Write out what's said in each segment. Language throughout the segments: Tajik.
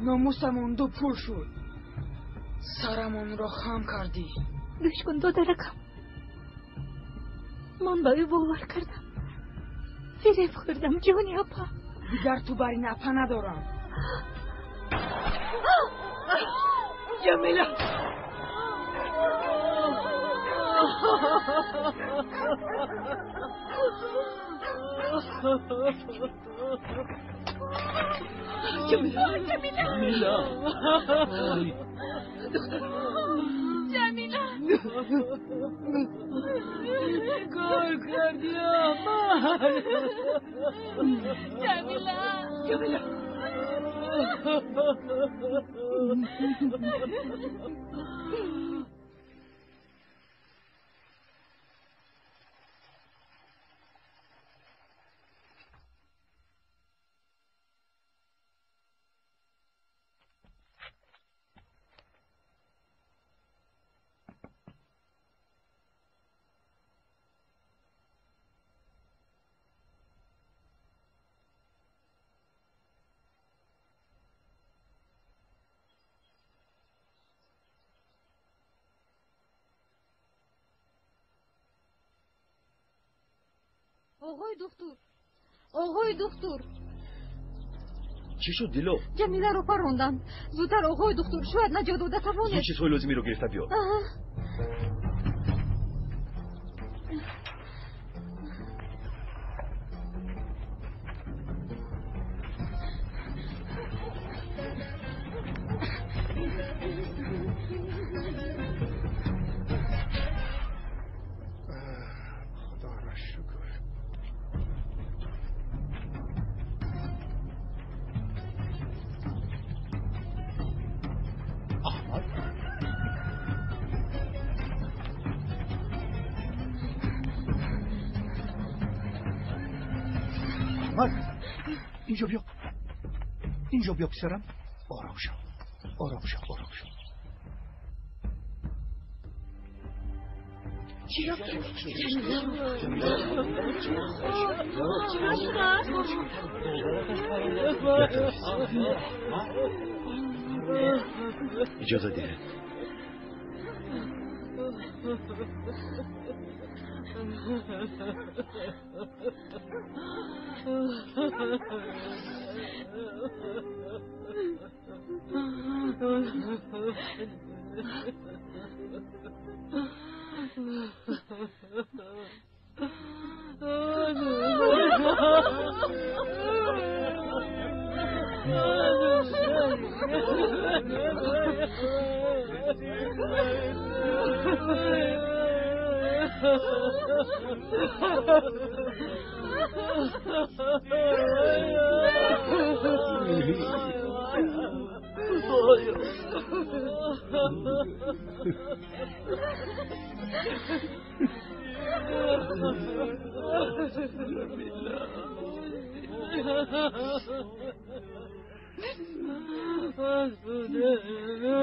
Номусамон ду пул шуд. Сарамонро хам кардӣ. Гӯш кун, додаракам. Ман ба ӯ бовар кардам. Фиреб хӯрдам, ҷони апа. Дигар ту бар ин апа надорам. Ҷамила! Ҷамила! Ҷамила! Ҷамила! Кор кардӣ, Аҳмад? Ҷамила! Ҷамила! Оғои духтур, оғои духтур. Чӣ шуд, Дило? Ҷамиларо паронданд. Зудтар, оғои духтур, шояд наҷот дода тавонед. Зуд чизҳои лозимиро гирифта биё. Инҷо биё, инҷо биё, писарам. Ором шав, ором шав, ором шав. Иҷоза диҳед.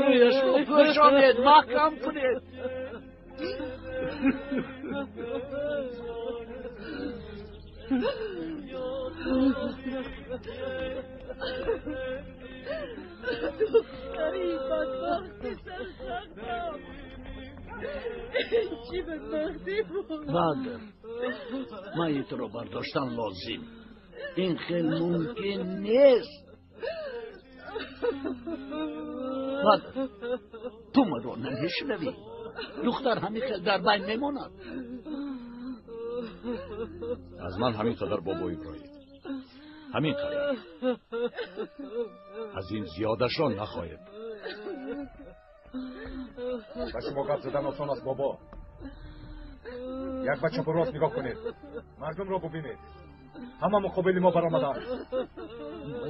Рӯяшро пӯшонед, маҳкам кунед. Духтари бадбахти сарсахтам. Чӣ бадбахтӣ буд. Бадр, майитро бардоштан лозим. Ин хел мумкин нест. Бадр, ту маро намешунавӣ. Духтар ҳамин хел дар байн мемонад. Аз ман ҳамин қадар, бобо Иброҳим, ҳамин қадар. Аз ин зиёдашро нахоҳед. Ба шумо гап задан осон аст, бобо. Як ба чапу рост нигоҳ кунед, мардумро бубинед. Ҳама муқобили мо баромаданд.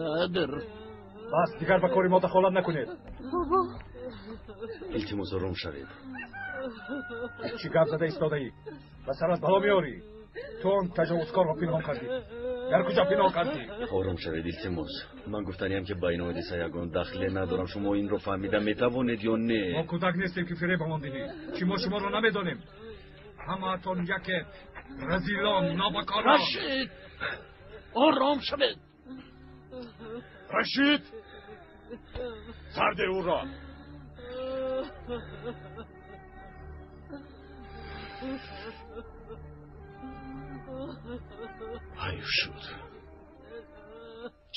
Бадр, бас, дигар ба кори мо дахолат накунед. Бобо, Илтимос, ором шавед. Чӣ гап зада истодаӣ? Ба сарат бало меорӣ. Ту он таҷовузкорро пинҳон кардӣ. Дар куҷо пинҳон кардӣ? Ором шавед, илтимос. Ман гуфтаниям, ки ба ин ҳодиса ягон дахле надорам. Шумо инро фаҳмида метавонед ё не? Мо кӯдак нестем, ки фиребамон диҳӣ. Чӣ, мо шуморо намедонем? Ҳамаатон яке, разилон, нобакорон. Рашид, ором шавед. Рашид, Сарде ӯро. Ҳайф шуд.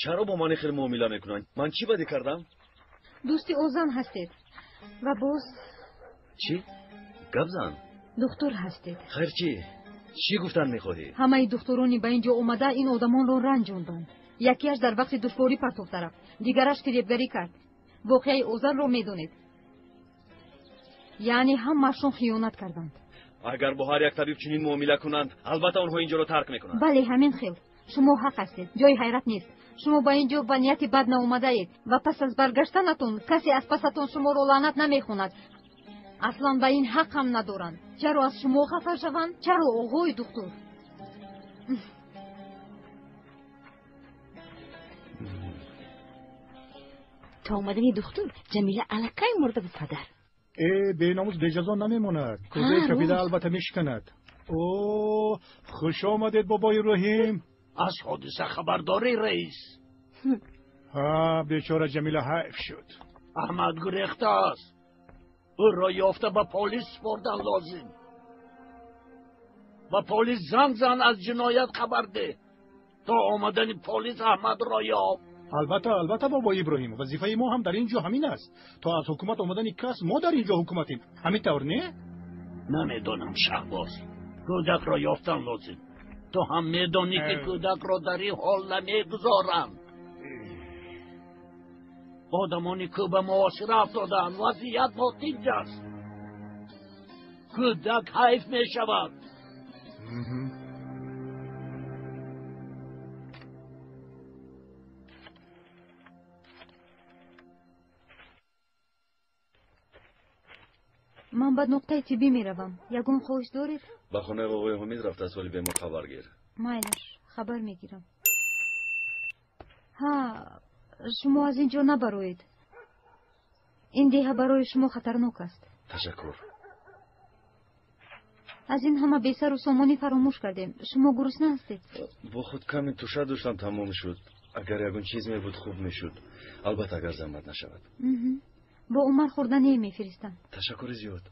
Чаро бо ман ин хел муомила мекунанд? Ман чӣ бадӣ кардам? Дӯсти Озан ҳастед ва боз чӣ? Гап зан. Духтур ҳастед. Хайр, чӣ? Чӣ гуфтан мехоҳӣ? Ҳамаи духтурони ба ин ҷо омада ин одамонро ранҷонданд. Якеаш дар вақти душворӣ партофта рафт, дигараш фиребгарӣ кард. Воқеаи Озанро медонед. Яъне ҳамаашон хиёнат карданд. Агар бо ҳар як табиб чунин муомила кунанд, албатта онҳо инҷоро тарк мекунанд. Бале, ҳамин хел. Шумо ҳақ ҳастед, ҷои ҳайрат нест. Шумо ба ин ҷо ба нияти бад наомадаед ва пас аз баргаштанатон касе аз пасатон шуморо лаънат намехонад. Аслан ба ин ҳақ ҳам надоранд. Чаро аз шумо хафа шаванд? Чаро, оғои духтур? То омадани духтур Ҷамила аллакай мурда буд, падар. Э, беномус беҷазо намемонад. Кӯзаи кафида албатта мешиканад. О, хуш омадед, бобо Иброҳим. Аз ҳодиса хабардорӣ, раис? Ҳа, бечора Ҷамила ҳайф шуд. Аҳмад гурехтааст. Ӯро ёфта ба полис супордан лозим. Ба полис занг зан, аз ҷиноят хабар деҳ. То омадани полис Аҳмадро ёб. Албатта, албатта, бобо Иброҳим, вазифаи мо ҳам дар ин ҷо ҳамин аст. То аз ҳукумат омадани кас мо дар ин ҷо ҳукуматем. Ҳамин тавр не? Намедонам, Шаҳбоз. Кӯдакро ёфтан лозим. Ту ҳам медонӣ, ки кӯдакро дар ин ҳол намегузоранд. Одамони кӯ ба муҳосира афтодаанд. Вазъият нотинҷ аст. Кӯдак ҳайф мешавад. Ман ба нуқтаи тиббӣ меравам. Ягон хоҳиш доред? Ба хонаи оғои Ҳомид рафта аз ҳоли бемор хабар гир. Майлаш, хабар мегирам. Ҳа, шумо аз ин ҷо набароед. Ин деҳа барои шумо хатарнок аст. Ташаккур. Аз ин ҳама бесару сомонӣ фаромӯш кардем. Шумо гурусна ҳастед? Бо худ каме туша доштам, тамом шуд. Агар ягон чиз мебуд, хуб мешуд. Албатта, агар заҳмат нашавад. Бо Умар хӯрдание мефиристам. Ташаккури зиёд.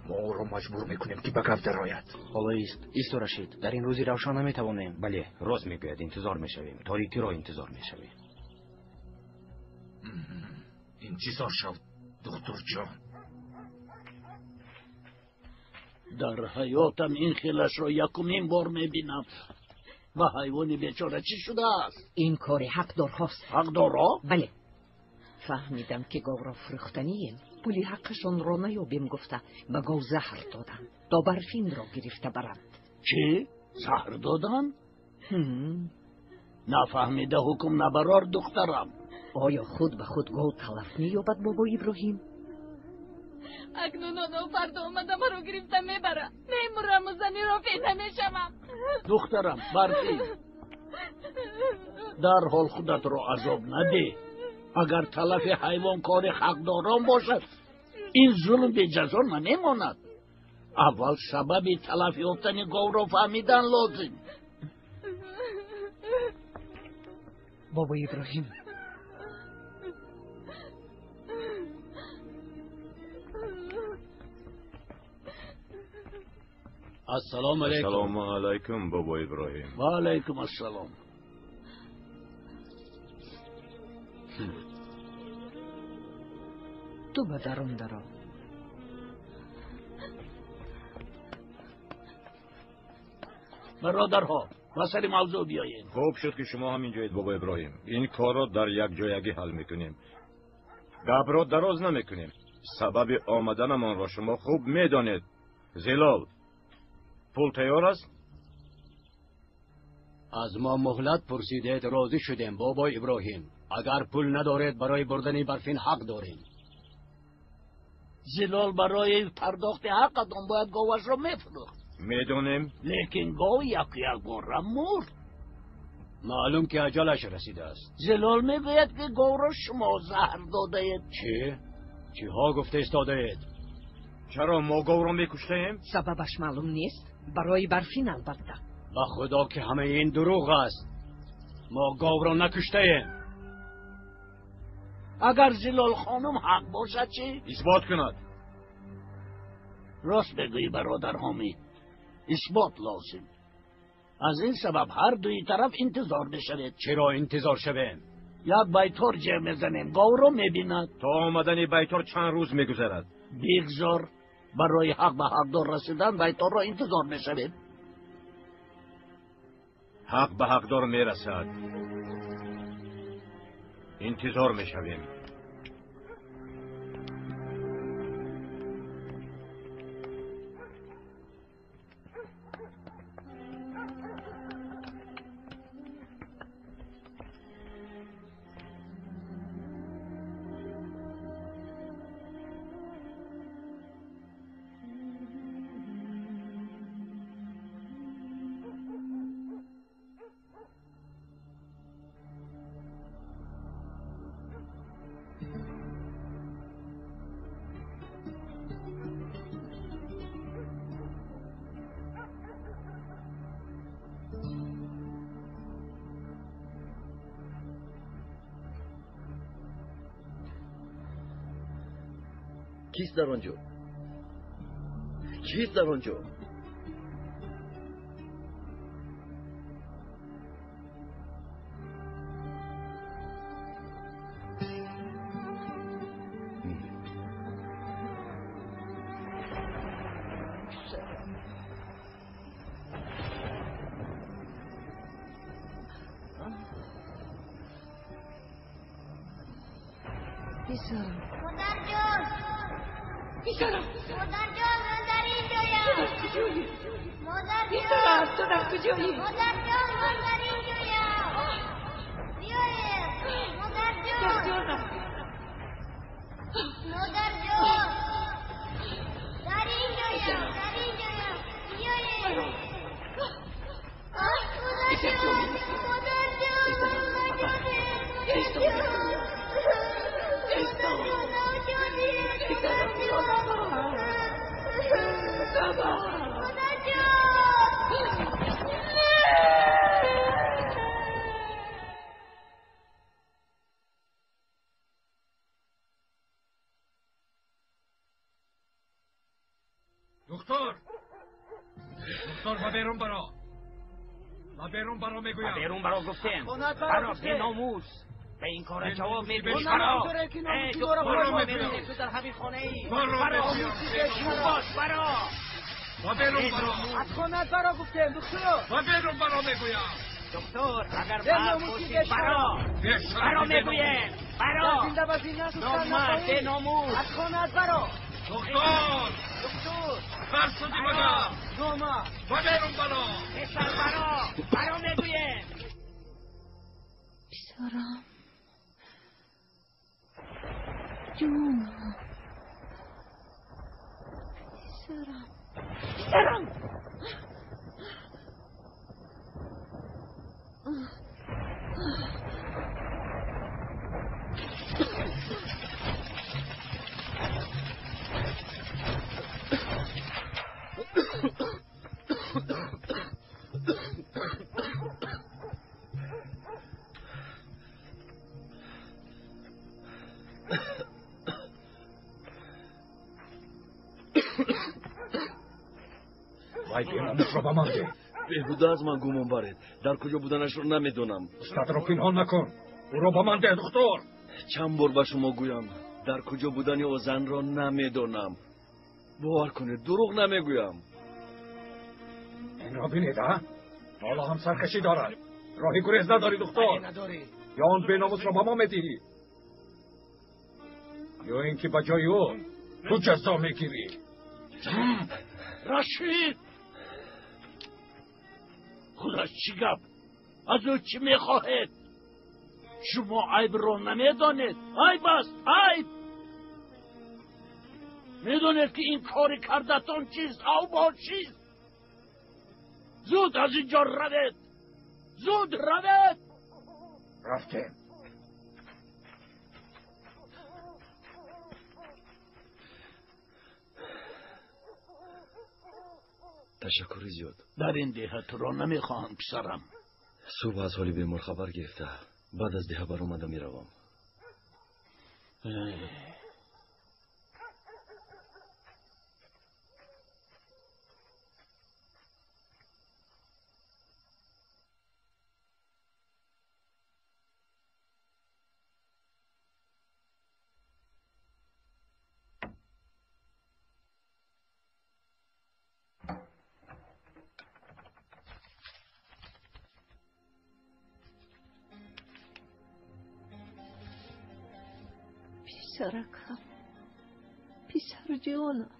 Мо ӯро маҷбур мекунем, ки ба гап дарояд. Ҳоло ист, исто, Рашид. Дар ин рӯзи равшан наметавонем. Бале, рост мегӯяд, интизор мешавем. Торикиро интизор мешавем. Интизор шав, духтурҷон. Дар ҳаётам ин хелашро якумин бор мебинам. Ба ҳайвони бечора чӣ шудааст? Ин кори ҳақдорҳост. Ҳақдорҳо? Бале. Фаҳмидам, ки говро фурӯхтанием. Пули ҳаққашонро наёбем гуфта, ба гов заҳр доданд, то Барфинро гирифта баранд. Чӣ? Заҳр доданд? Нафаҳмида ҳукм набарор, духтарам. Оё худ ба худ гов талаф меёбад, бобо Иброҳим? Акнун онҳо фардо омада маро гирифта мебаранд. Мемураму заниро фена мешавам. Духтарам Барфин, дарҳол худатро азоб надеҳ. Агар талафи ҳайвон кори ҳақдорон бошад, ин зулм беҷазо намемонад. Аввал сабаби талаф ёфтани говро фаҳмидан лозим. Бобо Иброҳим, ассалому алайкум. Ассалому алайкум, бобо Иброҳим. Ва алайкум ассалом. Ту ба дарун даро. Бародарҳо, ба сари мавзӯъ биёем. Хуб шуд, ки шумо ҳам инҷоед, бобо Иброҳим. Ин корро дар якҷоягӣ ҳал мекунем. Гапро дароз намекунем. Сабаби омаданамонро шумо хуб медонед. Зилол, пул тайёр аст? Аз мо муҳлат пурсидед, розӣ шудем, бобо Иброҳим. Агар пул надоред, барои бурдани Барфин ҳақ дорем. Зилол, барои пардохти ҳаққатон бояд говашро мефурӯхт. Медонем. Лекин гов як-якбора мурд. Маълум ки аҷалаш расидааст. Зилол мегӯяд, ки говро шумо заҳр додаед. Чӣ? Чиҳо гуфта истодаед? Чаро мо говро мекуштаем? Сабабаш маълум нест. Барои Барфин албатта. Ба худо ки ҳамаи ин дурӯғ аст. Мо говро накуштаем. Агар Зилол хонум ҳақ бошад чӣ? Исбот кунад. Рост мегӯӣ, бародар Ҳомид, исбот лозим. Аз ин сабаб ҳар дуи тараф интизор мешавед. Чаро интизор шавем? Як байтор ҷеғ мезанем, говро мебинад. То омадани байтор чанд рӯз мегузарад. Бигзор, барои ҳақ ба ҳақдор расидан байторро интизор мешавем. Ҳақ ба ҳақдор мерасад. Интизор мешавем. Кист дар он ҷо? Кист дар он ҷо? Писарам. Модарҷон! Писарам! Модарҷон, ман дар инҷоям! Ту дар куҷоӣ? Модарҷон! Писарам, ту дар куҷоӣ? Модарҷон, ман дар инҷоям! Биёед! Модарҷон! Модарҷонам! Модарҷон! Дар инҷоям! Дар инҷоям! Биёед! Модарҷон! Модарҷон! Модарҷон! Духтур! Духтур, ба берун баро! Ба берун баро мегӯям! Ба берун баро гуфтем! Баро, беномус! Ба ин кора ҷавоб медиҳӣ! Баро! Эй, доктор, медонем ту дар ҳамин хонаӣ! Баро! Бош, баро! Ба берун баро! Аз хонаат баро гуфтем, духтур! Ба берун баро мегӯям! Доктор, агар мард бошӣ, баро! Баро мегӯем! Баро! Зинда ба зинда шустан Номард, беномус! Аз хонаат баро! Доктор! Доктор! Хар шудӣ магар? Номард! Ба берун баро! Писар, баро! Баро мегӯем! Писарам. Ҷонам. Писарам. Писарам! Вай беномусро ба ман деҳ. Беҳуда аз ман гумон баред. Дар куҷо буданашро намедонам. Устадро пинҳон накун. Ӯро ба ман деҳ, духтур. Чанд бор ба шумо гӯям, дар куҷо будани о занро намедонам. Бовар кунед, дурӯғ намегӯям. Инро бинед, а? Ҳоло ҳам саркашӣ дорад. Роҳи гурез надорӣ, духтур. Ё он беномусро ба мо медиҳӣ, ё ин ки ба ҷои ӯ ту ҷазо мегирӣ. Рашид! Худаш чӣ гап? Аз ӯ чӣ мехоҳед? Шумо айбро намедонед. Айб аст, айб! Медонед ки ин кори кардатон чист? Авбо чист? Зуд аз инҷо равед! Зуд равед! Рафтем. Ташаккури зиёд. Дар ин деҳа туро намехоҳам, писарам. Субҳ аз ҳоли бемор хабар гирифта, баъд аз деҳа баромада меравам. Писаракам, писарҷонам.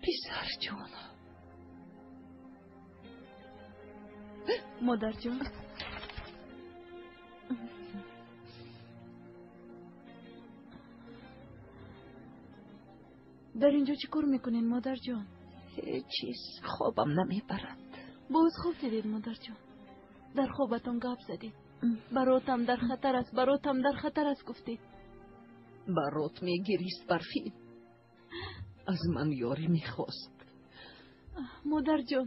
Писарҷонам. Модарҷон. Дар инҷо чӣ кор мекунед, модарҷон? Ҳеҷ чиз, хобам намебарад. Боз хоб дидед, модарҷон? Дар хобатон гап задед. Баротам дар хатар аст, баротам дар хатар аст гуфтед. Барот мегирист, Барфин. Аз ман ёрӣ мехост. Модарҷон,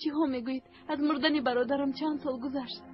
чиҳо мегӯед? Аз мурдани бародарам чанд сол гузашт.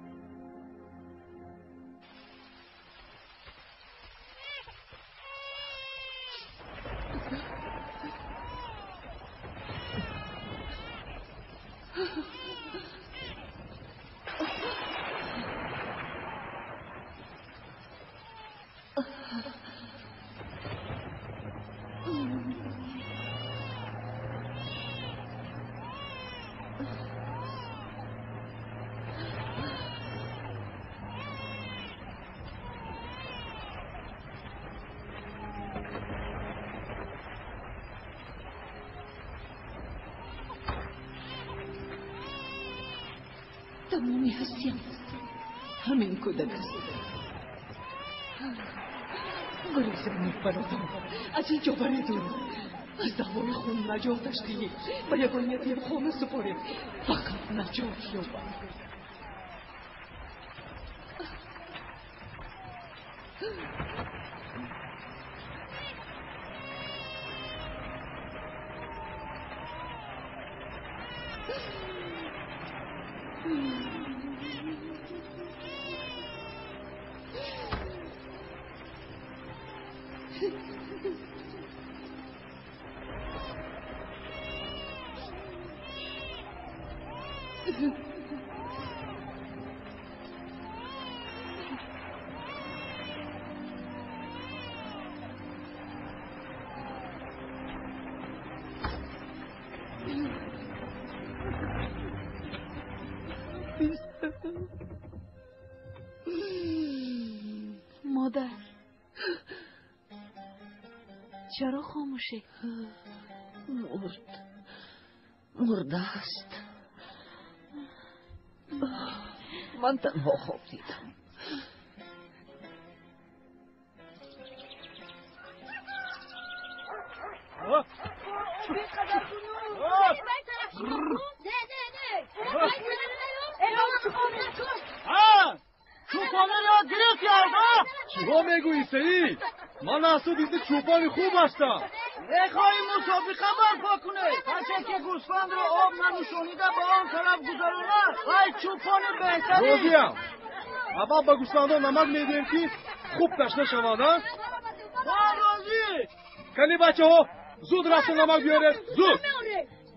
Тамоми ҳастиям ҳамин кӯдак аст. Гурезонед, бародарам, аз ин ҷо баред ӯро. Аз даъвои хун наҷоташ диҳед, ба ягон ятимхона супоред, фақат наҷот ёбад. Модар, чаро хомӯшед? Мурд, мурдааст. Ман танҳо хоб дидам. Чиҳо мегӯӣ, Саид? Ман аз ту дида чӯпони хуб ҳастам. Мехоҳӣ мусобиқа барпо кунед? Касе ки гӯсфандро об нанӯшонида ба он тараф гузаронад, вай чӯпони беҳтарин. Розиям. Аввал ба гӯсфандон намак медиҳем, ки хуб ташна шаванд, а? Мо розӣ. Кани бачаҳо, зуд рафта намак биёред, зуд.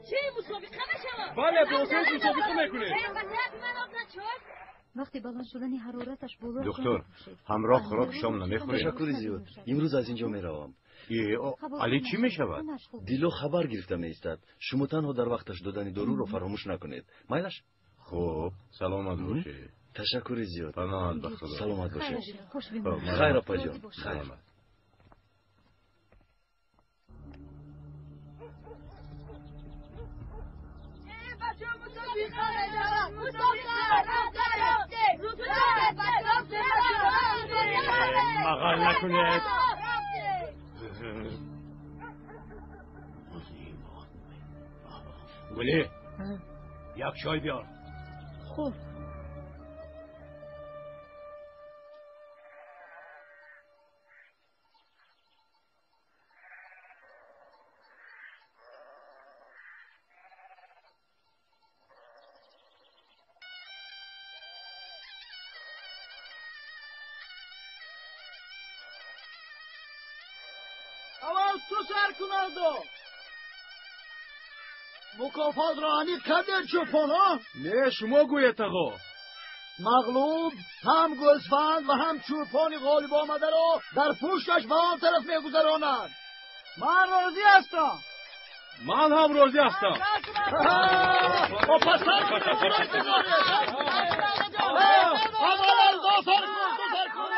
Чӣ мусобиқа мешавад? Бале, бо Саид мусобиқа мекунем. Вақти баланд шудани ҳарораташ боло. Духтур, ҳамроҳ хӯроки шом намехӯрем? Ташаккури зиёд. Имрӯз аз инҷо меравам. Али чӣ мешавад? Дило хабар гирифта меистад. Шумо танҳо дар вақташ додани доруро фаромӯш накунед. Майлаш? Хуб, саломат бошед. Ташаккури зиёд. Паноҳат ба Худо. Саломат бошед. Хайр, апаҷон. Саломат. Мағал накунед. Гулӣ, як чой биёр. Хуб. Аввал ту сар кун, Алдо. Мукофотро аниқ кардед, чӯпон, ҳа? Не, шумо гӯед, тағо. Мағлуб ҳам гӯсфанд ва ҳам чӯпони ғолиб омадаро дар пушташ ба он тараф мегузаронад. Ман розӣ ҳастам. Ман ҳам розӣ ҳастам. Пас сар кунед, гузоред. Аввал Алдо сар кун, ту сар кун.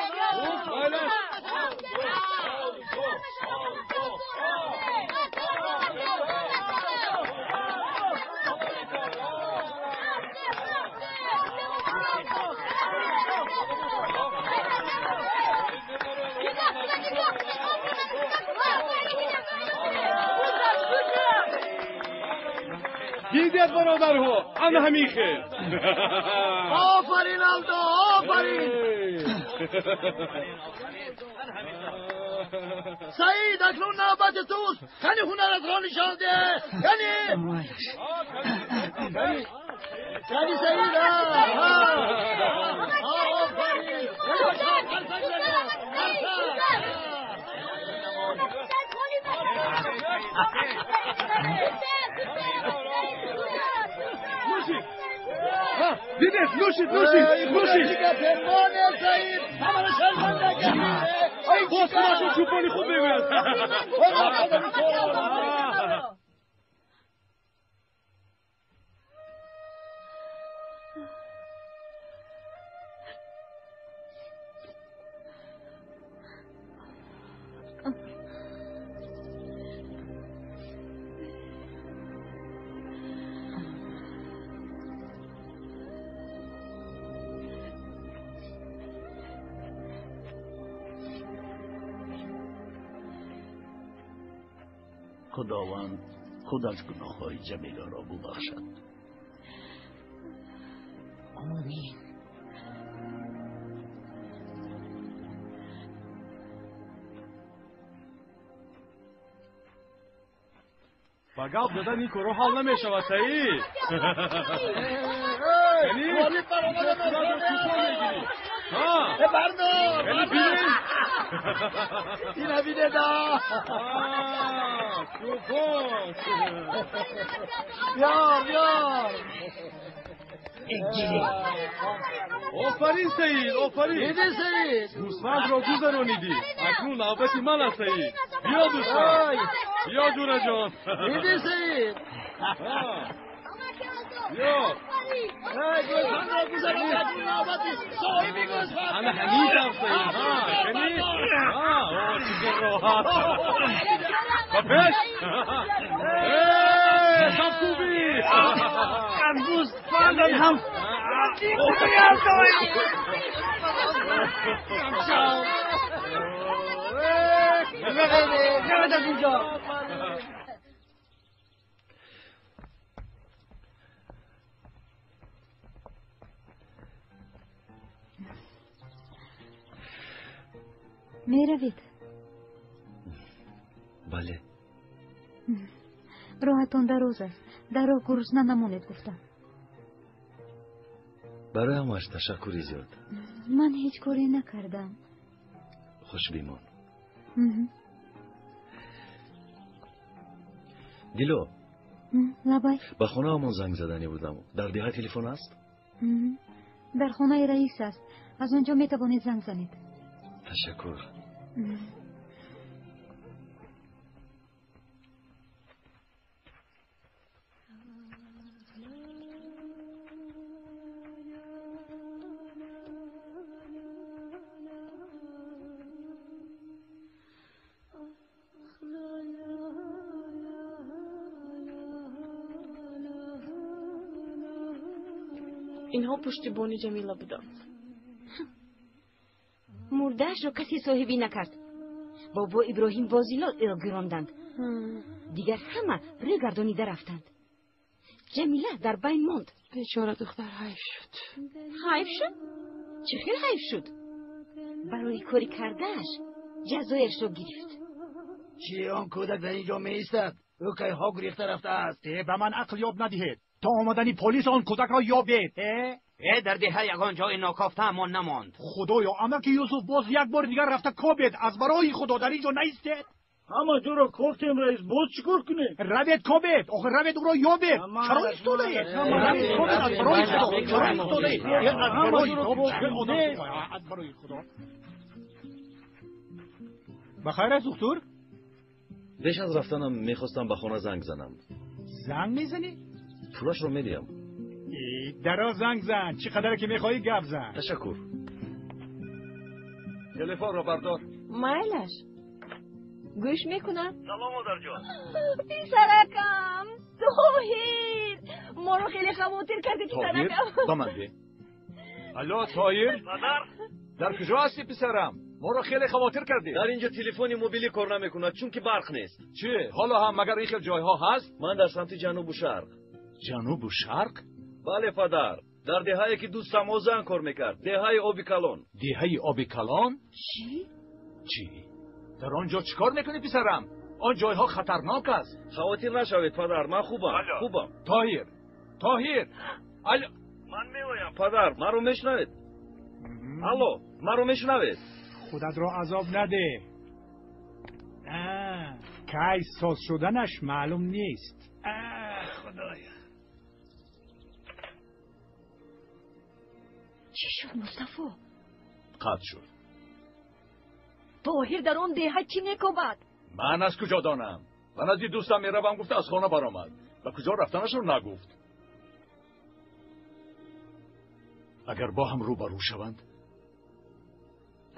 Дидед, бародарҳо, ана ҳамин хел. Офарин, Алдо, офарин. Саид, акнун навбати туст. Кани ҳунаратро нишон деҳ. Кани, кани, Саид. Офарин. Нӯшид. Дидед, нӯшид, нӯшид, нӯшид. Пемоне, Саид, ҳамаро шарманда кардӣ. Боз худашон чӯпони хуб мегӯяд. Худованд худаш гуноҳҳои Ҷамиларо бубахшад. Омин. Ба гап задан ин корҳо ҳал намешавад, Саид. Ғолиб баромада. Бардор. Ина бидеда. Чӯпон. Биёр, биёр. Офарин, Саид, офарин. Диди, Саид? Гӯсфандро гузаронидӣ. Акнун навбати ман аст, Саид. Биё, дӯстон. Биё, ҷураҷон. Диди, Саид? Биё. Гӯсфандро гузаронид, акнун навбати соҳиби гӯсфанд. Ана ҳамин тавр, Саид. Кани? О, чӣ роҳат. Ба пеш. Сафкӯбӣ. Аз гӯсфандам ҳам. Наравед аз инҷо. Меравед? Бале. Роҳатон дароз аст. Дар роҳ гурусна намонед, гуфтам. Барои ҳамааш ташаккури зиёд. Ман ҳеҷ коре накардам. Хуш бимон. Дило. Лабай. Ба хонаамон занг заданӣ будам. Дар деҳа телефон аст? Дар хонаи раис аст. Аз он ҷо метавонед занг занед. Ташаккур. Инҳо пуштибони Ҷамила буданд. Мурда. кардаашро касе соҳибӣ накард. Бобо Иброҳим бо Зилол ӯро гиронданд. Дигар ҳама рӯй гардонида рафтанд. Ҷамила дар байн монд. Бечора духтар ҳайф шуд. Ҳайф шуд? Чӣ хел ҳайф шуд? Барои кори кардааш ҷазояшро гирифт. Чӣ, он кӯдак дар ин ҷо меистад? Ӯ кайҳо гурехта рафтааст. Ба ман ақл ёд надиҳед. То омадани полис он кӯдакро ёбед. Э, дар деҳа ягон ҷои нокофтаамон намонд. Худоё, амаки Юсуф боз як бори дигар рафта кобед. Аз барои Худо дар ин ҷо наистед. Ҳама ҷоро кофтем, раис, боз чӣ кор кунем? Равед кобед, охир равед ӯро ёбед. Чаро истодаед? Равед кобед, аз барои Худо. Чаро истодаед? Аз барои Худо, аз барои Худо. Ба хайр аст, духтур? Пеш аз рафтанам мехостам ба хона занг занам. Занг мезанӣ? Пулашро медиҳам. Даро занг зан, чӣ қадаре ки мехоҳӣ гап зан. Ташаккур. Телефонро бардор. Майлаш, гӯш мекунам. Салом, модарҷон. Писаракам Тоҳир, моро хеле хавотир кардӣ, писаракам. Ба ман де. Алло, Тоҳир. Падар. Дар куҷо ҳастӣ, писарам? Моро хеле хавотир кардӣ. Дар инҷо телефони мобилӣ кор намекунад, чунки барқ нест. Чӣ, ҳоло ҳам магар ин хел ҷойҳо ҳаст? Ман дар самти ҷанубу шарқ. Ҷанубу шарқ? Бале, падар, дар деҳае ки дӯстам Озан кор мекард, деҳаи Оби Калон. Деҳаи Оби Калон? Чӣ? Чӣ, дар он ҷо чӣ кор мекунӣ, писарам? Он ҷойҳо хатарнок аст. Хавотир нашавед, падар, ман хубам, хубам. Тоҳир, Тоҳир, алло. Ман меоям, падар, маро мешунавед? Алло, маро мешунавед? Худатро азоб надеҳ. Кай соз шуданаш маълум нест. Худоя. Чӣ шуд, Мустафо? Қатъ шуд. Тоҳир дар он деҳа чӣ мекобад? Ман аз куҷо донам? Ба назди дӯстам меравам гуфта аз хона баромад. Ба куҷо рафтанашро нагуфт. Агар бо ҳам рӯбарӯ шаванд,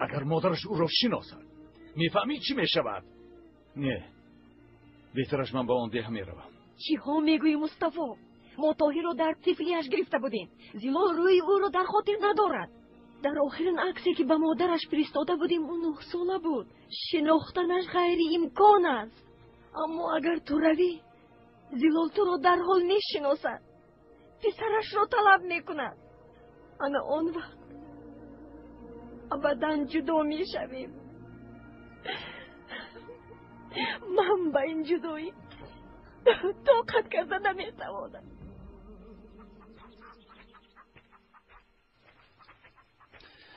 агар модараш ӯро шиносад, мефаҳмӣ чӣ мешавад? Не, беҳтараш ман ба он деҳа меравам. Чиҳо мегӯӣ, Мустафо? Мо Тоҳирро дар тифлиаш гирифта будем. Зилол рӯи ӯро дар хотир надорад. Дар охирин аксе ки ба модараш фиристода будем, ӯ 9-сола буд. Шинохтанаш ғайриимкон аст. Аммо агар ту равӣ, Зилол туро дарҳол мешиносад, писарашро талаб мекунад. Ана он вақт абадан ҷудо мешавем. Ман ба ин ҷудоӣ тоқат карда наметавонам.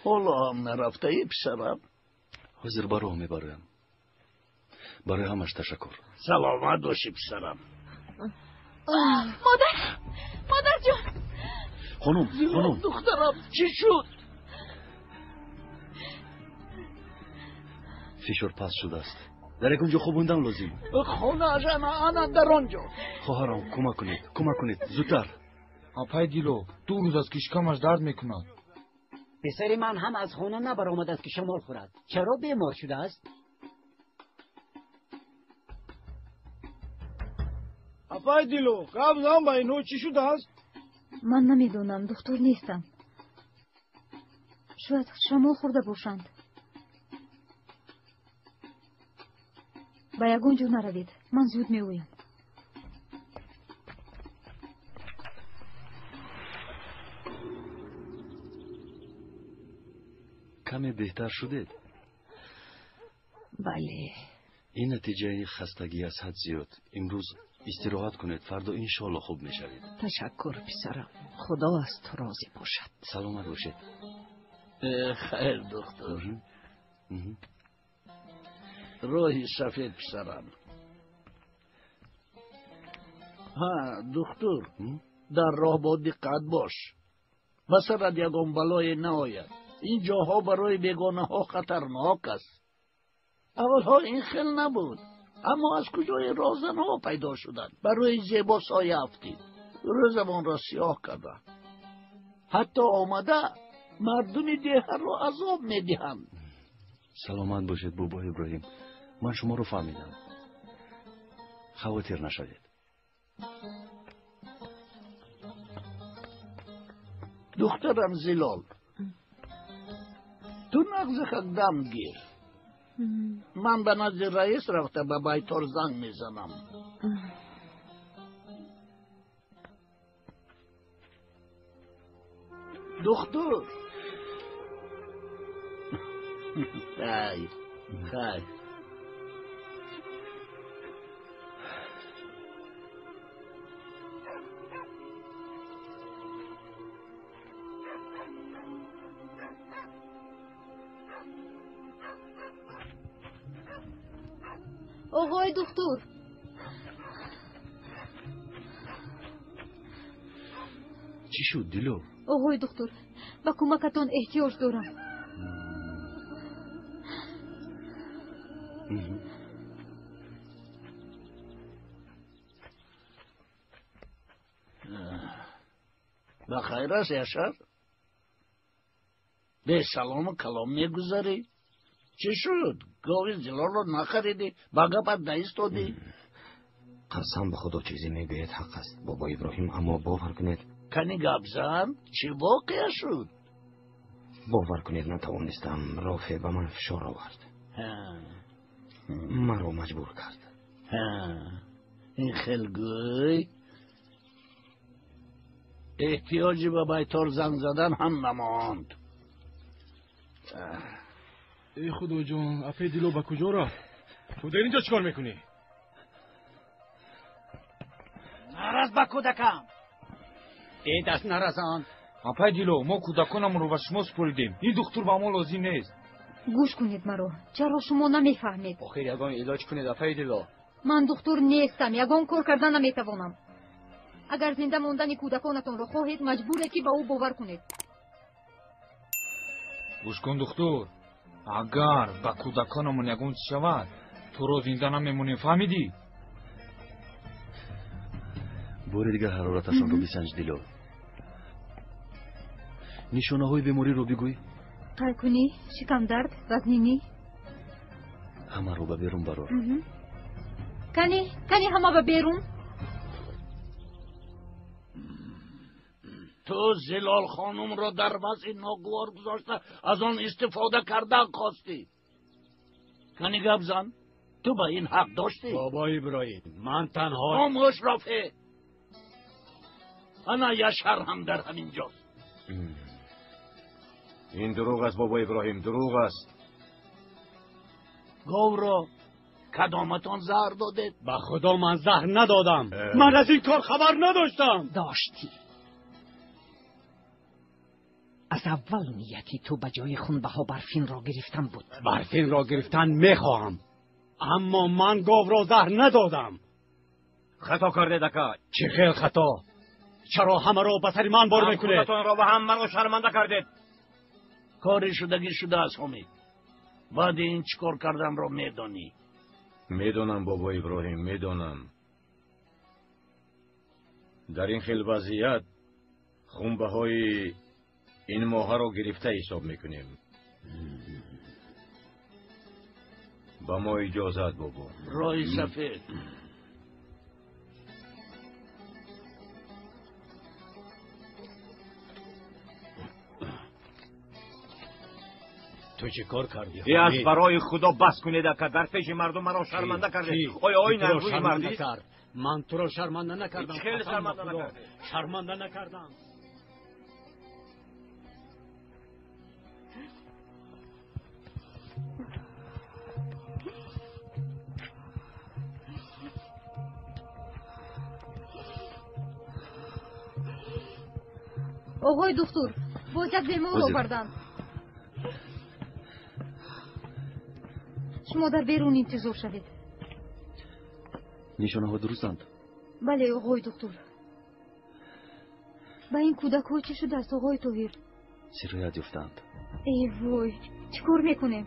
Ҳоло ҳам нарафтаӣ, писарам? Ҳозир ба роҳ мебароям. Барои ҳамаш ташаккур. Саломат бошӣ, писарам. Модар, модарҷон. Хонум, хонум. Духтарам, чӣ шуд? Фишор паст шудааст. Дар ягон ҷо хобондан лозим. Хонааш ана дар он ҷо. Хоҳарам, кӯмак кунед, кӯмак кунед, зудтар. Апай Дило, 2 рӯз аст ки шикамаш дард мекунад. Писари ман ҳам аз хона набаромадааст ки шамол хӯрад. Чаро бемор шудааст? Апай Дило, гап зан ба инҳо, чӣ шудааст? Ман намедонам, духтур нестам. Шояд шамол хӯрда бошанд. Ба ягон ҷо наравед, ман зуд меоям. Каме беҳтар шудед? Бале. Ин натиҷаи хастагӣ аз ҳад зиёд. Имрӯз истироҳат кунед, фардо иншоалло хуб мешавед. Ташаккур, писарам, худо аз ту розӣ бошад. Саломат бошед. Хайр, духтур. Роҳи сафед, писарам. Ҳа, духтур, дар роҳ бо диққат бош, ба сарат ягон балое наояд. Ин ҷоҳо барои бегонаҳо хатарнок аст. Аввалҳо ин хел набуд, аммо аз куҷои роҳзанҳо пайдо шуданд. Барои зебо соя афтид, рӯзамонро сиёҳ карданд. Ҳатто омада мардуми деҳаро азоб медиҳанд. Саломат бошед, бобо Иброҳим. Ман шуморо фаҳмидам. Хавотир нашавед. Духтарам Зилол, ту на Нағзахак дам гир. Ман ба назди раис рафта ба байтор занг мезанам. Духтур, хайр, хайр. Оғои духтур, Чӣ шуд, Дило? Оғои духтур, ба кӯмакатон эҳтиёҷ дорам. Ба хайр аст, Яшар? Бесалому калом мегузарӣ. Чӣ шуд? Гови Зилолро нахаридӣ, ба гапат наистодӣ? Қасам ба Худо, чизе мегӯяд ҳақ аст, бобо Иброҳим, аммо бовар кунед. Кани гап зан, чӣ воқеа шуд? Бовар кунед, натавонистам. Рофе ба ман фишор овард, маро маҷбур кард. Ин хел гӯй, эҳтиёҷи ба байтор занг задан ҳам намонд. Эй Худоҷон, апаи Дило ба куҷо рафт? Ту дар инҷо чӣ кор мекунӣ? Нарас ба кӯдакам! Э, даст нарасон! Апаи Дило, мо кӯдаконамонро ба шумо супоридем. Ин духтур ба мо лозим нест. Гӯш кунед маро, чаро шумо намефаҳмед? Охир ягон илоҷ кунед, апаи Дило. Ман духтур нестам, ягон кор карда наметавонам. Агар зинда мондани кӯдаконатонро хоҳед, маҷбуре ки ба ӯ бовар кунед. Гӯш кун, духтур, агар ба кӯдаконамон ягон чиз шавад, туро зинда намемонем, фаҳмидӣ? Бори дигар ҳарораташонро бисанҷ, Дило. Нишонаҳои бемориро бигӯй. Қайкунӣ, шикамдард, вазнинӣ. Ҳамаро ба берун барор. Кани, кани, ҳама ба берун. Ту Зилол хонумро дар вазъи ногувор гузошта, аз он истифода кардан хостӣ. Кани гап зан, ту ба ин ҳақ доштӣ? Бобо Иброҳим, ман танҳо. Хомӯш, Рофе! Ана Яшар ҳам дар ҳамин ҷост. Ин дурӯғ аст, бобо Иброҳим, дурӯғ аст. Говро кадоматон заҳр додед? Ба Худо, ман заҳр надодам. Ман аз ин кор хабар надоштам. Доштӣ. Аз аввал нияти ту ба ҷои хунбаҳо Барфинро гирифтан буд. Барфинро гирифтан мехоҳам, аммо ман говро заҳр надодам. Хато кардед, ака. Чӣ хел хато? Чаро ҳамаро ба сари ман бор мекунед? Худатонро ва ҳам маро шарманда кардед. Кори шудагӣ шудааст, Ҳомид. Баъди ин чӣ кор карданро медонӣ. Медонам, бобо Иброҳим, медонам. Дар ин хел вазъият хунбаҳои ин моҳаро гирифта ҳисоб мекунем. Ба мо иҷозат, бобо. Роҳи сафед. Ту чӣ кор кардӣ? Э, аз барои Худо бас кунед, ака. Дар пеши мардум маро шарманда кардед. Оё ин арзуи мардист? Ман туро шарманда накардам. Хеле шарманда накардед. Шарманда накардам. Оғои духтур, боз як бемор оварданд. Шумо дар берун интизор шавед. Нишонаҳо дурустанд? Бале, оғои духтур. Ба ин кӯдакҳо чӣ шудааст, оғои Тоҳир? Сироят ёфтаанд. Э вой, чӣ кор мекунем?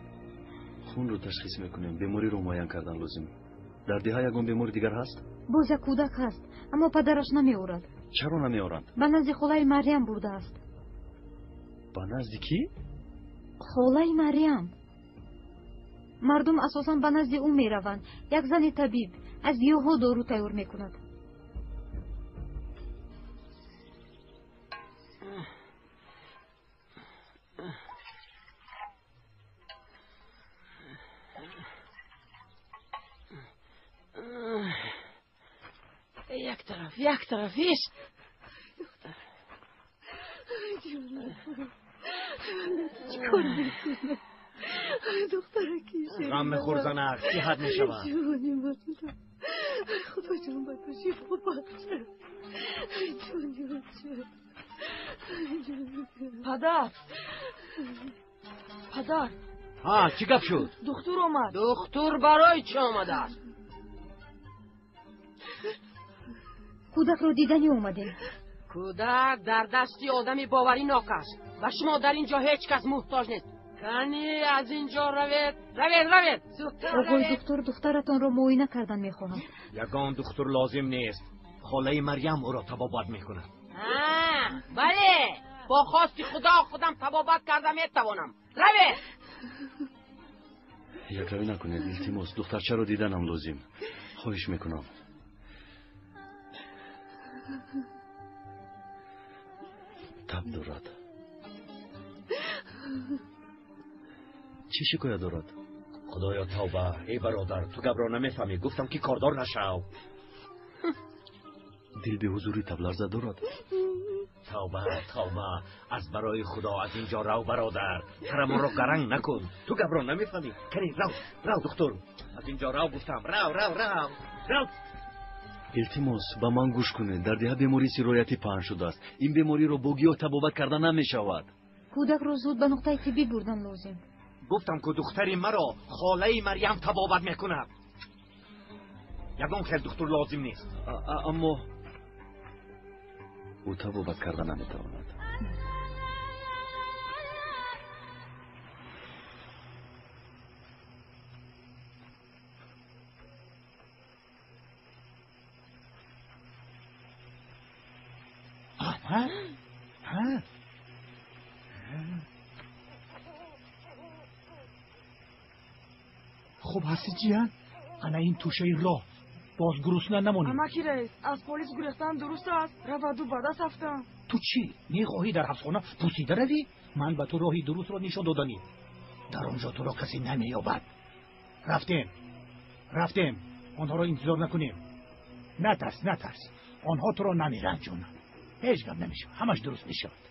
Хунро ташхис мекунем, бемориро муайян кардан лозим. Дар деҳа ягон бемори дигар ҳаст? Боз як кӯдак ҳаст, аммо падараш намеорад. Чаро намеоранд? Ба назди холаи Марьям бурдааст. Ба назди кӣ? Холаи Марьям. Мардум асосан ба назди ӯ мераванд. Як зани табиб аз гиёҳҳо дору тайёр мекунад. тараф, як тараф, иш. Чикор мекунам? Духтараки ғам мехӯр, занак, сиҳат мешавад. Ҷони ман, Худо ҷон ба ту шифо бахшад. Ҷони бача. Падар, падар. Ҳа, чӣ гап шуд? Духтур омад. Духтур барои чӣ омадааст? Кӯдакро диданӣ омадем. Кӯдак дар дасти одами боваринок аст. Ба шумо дар ин ҷо ҳеҷ кас муҳтоҷ нест. Кани аз ин ҷо равед, равед, равед, зудтар. Оғои духтур, духтаратонро муоина кардан мехоҳам. Ягон духтур лозим нест. Холаи Марьям ӯро табобат мекунад. Бале, бо хости Худо худам табобат карда метавонам. Равед. Якравӣ накунед, илтимос, духтарчаро диданам лозим. Хоҳиш мекунам. Таб дорад. Чӣ шикоят дорад? Худоё, тавба! Эй бародар, ту гапро намефаҳмӣ. Гуфтам, ки кордор нашав. Дил беҳузурӣ, табларза дорад. Тавба, тавба! Аз барои Худо аз ин ҷо рав, бародар. Сарамонро гаранг накун. Ту гапро намефаҳмӣ. Кани рав, рав, духтур. Аз ин ҷо рав, гуфтам. Рав, рав, рав, рав. Илтимос, ба ман гӯш кунед. Дар деҳа бемории сироятӣ паҳн шудааст. Ин бемориро бо гиёҳ табобат карда намешавад. Кӯдакро зуд ба нуқтаи тиббӣ бурдан лозим. Гуфтам, ку духтари маро холаи Марьям табобат мекунад. Ягон хел духтур лозим нест. Аммо ӯ табобат карда наметавонад. Ана? Хуб ҳастӣ, ҷиян? Ана ин тӯшаи роҳ, боз гурусна намонӣ. Амаки раис, аз полис гурехтан дуруст аст? Раваду ба даст афтам. Ту чӣ мехоҳӣ, дар ҳабсхона пусида равӣ? Ман ба ту роҳи дурустро нишон доданӣ. Дар он ҷо туро касе намеёбад. Рафтем, рафтем, онҳоро интизор накунем. Натарс, натарс, онҳо туро намеранҷонанд. Ҳеҷ гап намешавад, ҳамаш дуруст мешавад.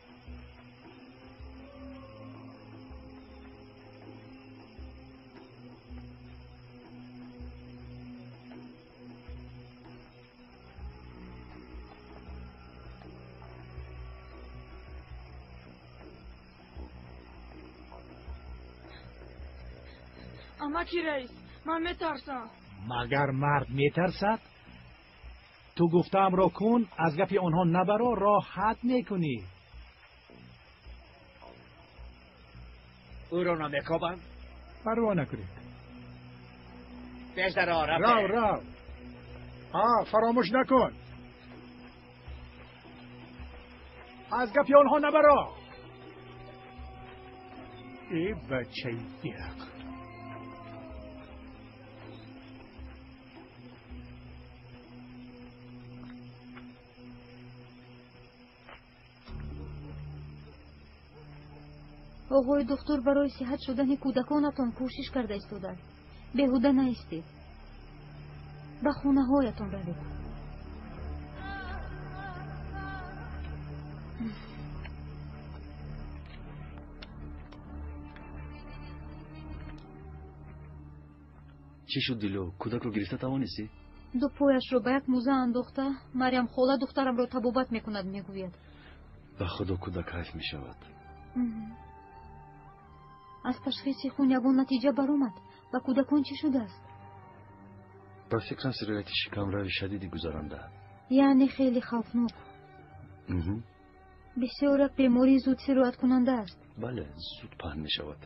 Амаки раис, ман метарсам. Магар мард метарсад? Ту гуфтаамро кун, аз гапи онҳо набаро, роҳат мекунӣ. Ӯро намекобанд? Парво накунед. Пеш даро, рав, рав. Ҳа, фаромӯш накун, аз гапи онҳо набаро. Э, бачаи беақл! Оғои духтур барои сиҳат шудани кӯдаконатон кӯшиш карда истодааст. Беҳуда наистед, ба хонаҳоятон равед. Чӣ шуд, Дило? Кӯдакро гирифта тавонистӣ? Ду пояшро ба як муза андохта, Марьям хола духтарамро табобат мекунад, мегӯяд. Ба Худо, кӯдак ҳайф мешавад. Аз ташхиси хун ягон натиҷа баромад? Ба кӯдакон чӣ шудааст? Ба фикрам, сирояти шикамрави шадиди гузаранда. Яъне хеле хавфнок. Бисёр як бемории зуд сирояткунанда аст. Бале, зуд паҳн мешавад.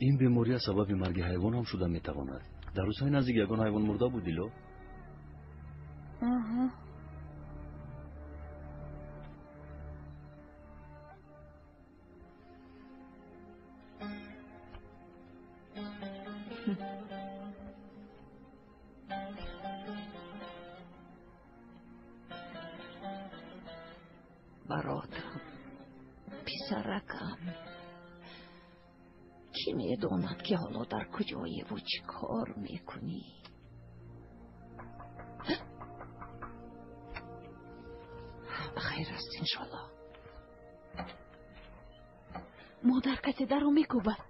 Ин бемория сабаби марги ҳайвон ҳам шуда метавонад. Дар рӯзҳои наздик ягон ҳайвон мурда буд, Дило? Аҳа. Баротам, писаракам, кӣ Кӣ медонад, ки ҳоло дар куҷоеву чӣ кор мекунӣ? Ба хайр аст, иншоллоҳ. Модар, касе дарро мекӯбад.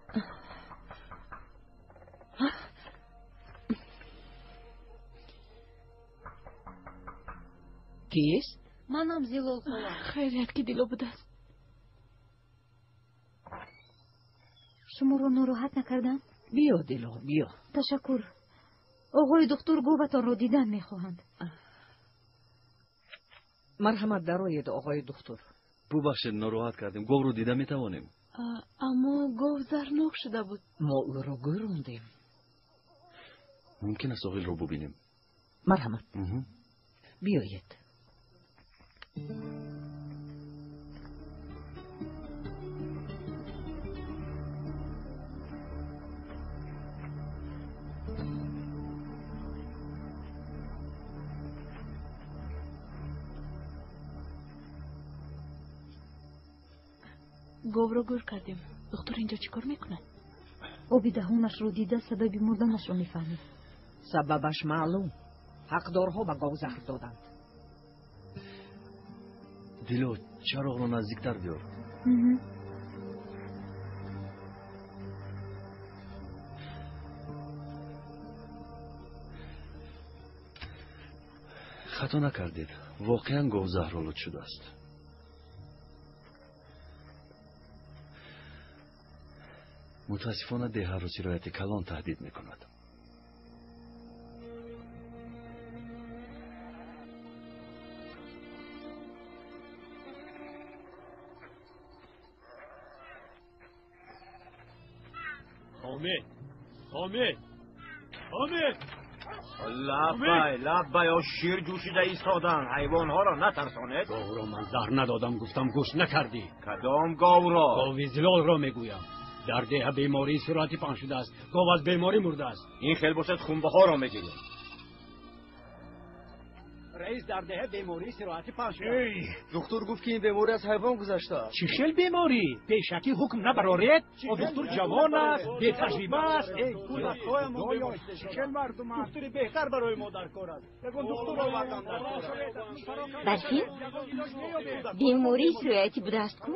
Кист? Манам, Зилол хола. Хайрият, ки Дило будааст. Шуморо нороҳат накардам? Биё, Дило, биё. Ташаккур. Оғои духтур говатонро дидан мехоҳанд. Марҳамат, дароед, оғои духтур. Бубахшед, нороҳат кардем. Говро дида метавонем? Аммо гов зарнок шуда буд. Мо ӯро гӯрондем. Мумкин аст оғилро бубинем? Марҳамат, биёед. Говро гӯр кардем. Духтур инҷо чӣ кор мекунад? Оби даҳонашро дида, сабаби мурданашро мефаҳмед. Сабабаш маълум. Ҳақдорҳо ба гов заҳр доданд. Дило, чароғро наздиктар биёр. Хато накардед, воқеан гов заҳролуд шудааст. Мутаассифона, деҳаро сирояти калон таҳдид мекунад. Ҳомид, Ҳомид, Ҳомид! Лаббай, лаббай, о шир ҷӯшида истодан. Ҳайвонҳоро натарсонед. Говро ман заҳр надодам, гуфтам, гӯш накардӣ. Кадом говро? Гови Зилолро мегӯям. Дар деҳа бемории сироятӣ паҳн шудааст. Гов аз беморӣ мурдааст. Ин хел бошад, хунбаҳоро мегирем. Раис, дар деҳа бемории сироятӣ паҳн шудааст. Духтур гуфт, ки ин беморӣ аз ҳайвон гузаштааст. Чӣ хел беморӣ? Пешакӣ ҳукм набароред. О духтур ҷавон аст, бетаҷриба аст. Чӣ мардум, духтури беҳтар барои мо дар кор аст. Ягон духтур овардан дар кор. Барфин, бемории сироятӣ будааст ку?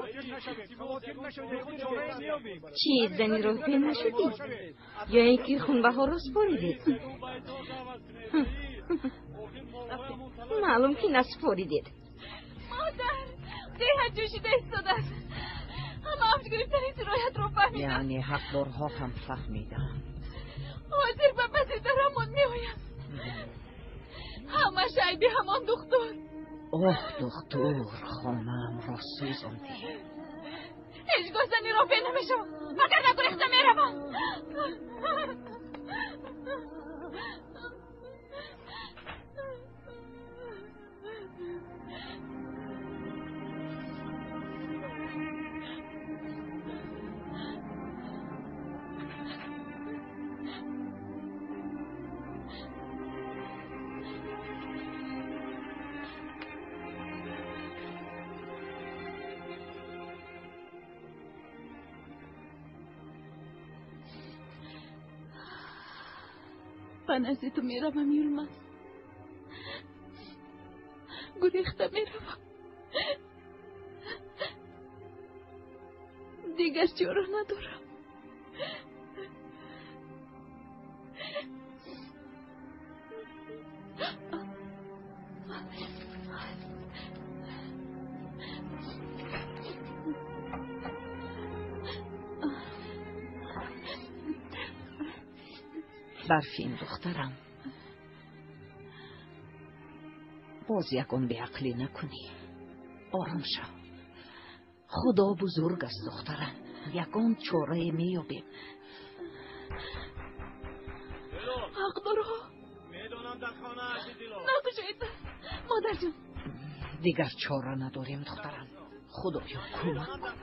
Чӣ, зани роҳпе нашудӣ ё ин ки хунбаҳоро супоридед? Маълум, ки насупоридед. Модар, деҳа ҷӯшида истодааст. Ҳама авҷ гирифтани сироятро фаҳмиданд. Яъне ҳақдорҳо ҳам фаҳмиданд. Ҳозир ба паси дарамон меоянд. Ҳамаш айби ҳамон духтур. Оҳ, духтур, хонаамро сӯзондӣ. Ҳеҷ гоҳ зани роҳпе намешавам, вагарна гурехта меравам. Ба назди ту меравам, Юлмаз. Гурехта меравам. Дигар чора надорам. Барфин, духтарам, боз ягон беақлӣ накунӣ. Ором шав. Худо бузург аст, духтарам, ягон чорае меёбем. Ҳақдорҳо, накушед, модарҷон. Дигар чора надорем, духтарам. Худоё, кӯмак кун.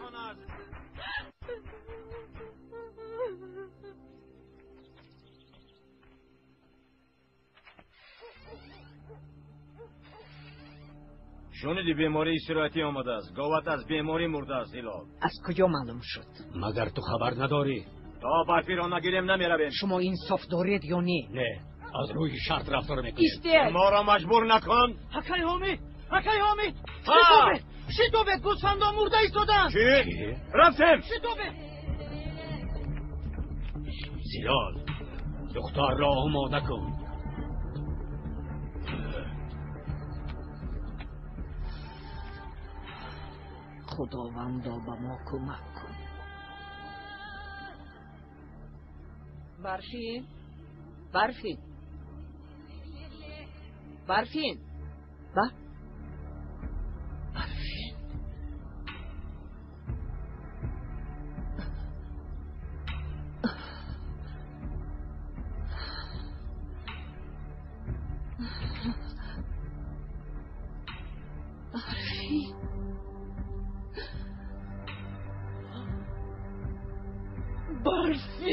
Шуниди, бемории сироятӣ омадааст. Говат аз беморӣ мурдааст, Ҳилол. Аз куҷо маълум шуд? Магар ту хабар надорӣ? То барфиро нагирем намеравем. Шумо инсоф доред ё не? Не, аз рӯи шарт рафтор мекунем. Истед! Моро маҷбур накун. Акай Ҳомид! Акай Ҳомид! Шитобед! Шитобед! Гӯсфандон мурда истодаанд! Чӣ? Рафтем! Шитобед! Зилол, духтарро омода кун. Худовандо, ба мо кӯмак кун. Барфин, Барфин, Барфин, ба Барфин. Барфин. Барфин.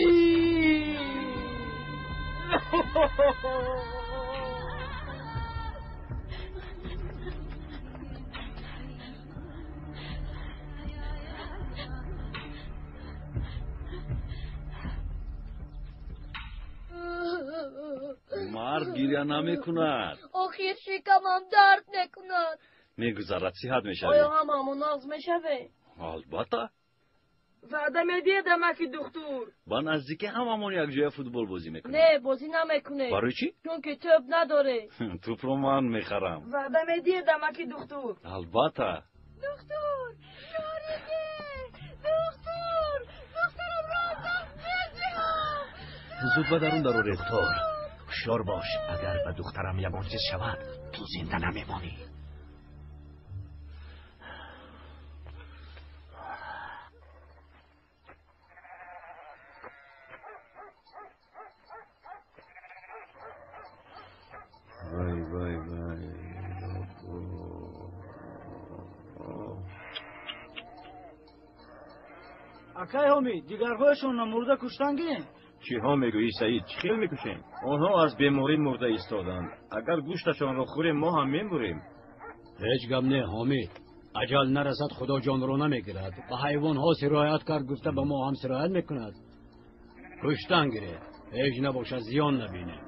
Мард гиря намекунад. Охир шикамам дард мекунад. Мегузарад, сиҳат мешавӣ. Оё ҳамаамон нағз мешавем? Албатта. Ваъда медиҳед, амаки духтур? Ба наздикӣ ҳамамон якҷоя футбол бозӣ мекунем. Не, бозӣ намекунем. Барои чӣ? Чунки тӯб надорем. Тӯбро ман мехарам. Ваъда медиҳед, амаки духтур? Албатта. Духтур, ёрӣ деҳ! Духтур, духтарамро аз даст медиҳам! Зуд ба дарун дароред. Духтур, ҳушёр бош, агар ба духтарам ягон чиз шавад, ту зинда намемонӣ. Вай, вай, вай. Акай Ҳомид, дигарҳояшонро мурда куштан гирем? Чиҳо мегӯӣ, Саид? Чӣ хел мекушем? Онҳо аз беморӣ мурда истоданд. Агар гӯшташонро хӯрем, мо ҳам мемурем. Ҳеҷ гап не, Ҳомид. Аҷал нарасад, худо ҷонро намегирад. Ба ҳайвонҳо сироят кард, гуфта ба мо ҳам сироят мекунад. Куштан гиред, ҳеҷ набошад, зиён набинем.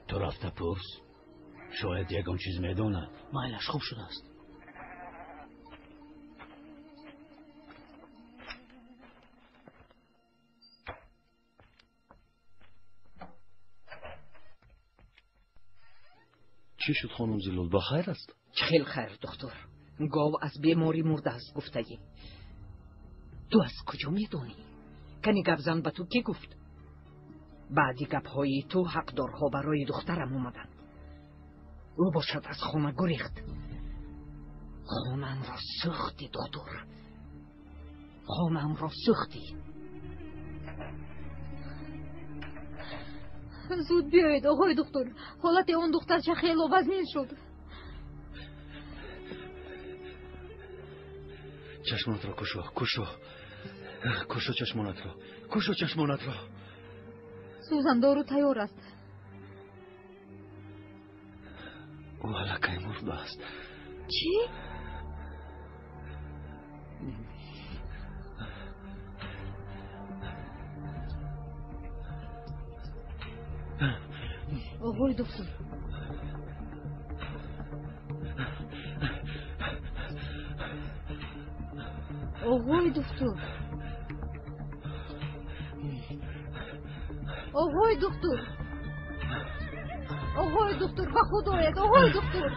Ту рафта пурс, шояд ягон чиз медонад. Майлаш, хуб шудааст. Чӣ шуд, хонум Зилол, ба хайр аст? Чӣ хел хайр, духтур? Гов аз беморӣ мурдааст, гуфтагӣ. Ту аз куҷо медонӣ? Кани гапзан ба ту кӣ гуфт? Баъди гапҳои ту ҳақдорҳо барои духтарам омаданд. Ӯ бошад аз хона гурехт. Хонаамро сӯхтӣ, духтур, хонаамро сӯхтӣ. Зуд биёед, оғои духтур, ҳолати он духтарча хело вазнин шуд. Чашмонатро кушо, кушо, кушо чашмонатро, кушо чашмонатро. Сӯзандору тайёр аст. Ӯ аллакай мурдааст. Чӣ? Оғои духтур, оғои духтур, оғои духтур, оғои духтур, ба худ оед, оғои духтур.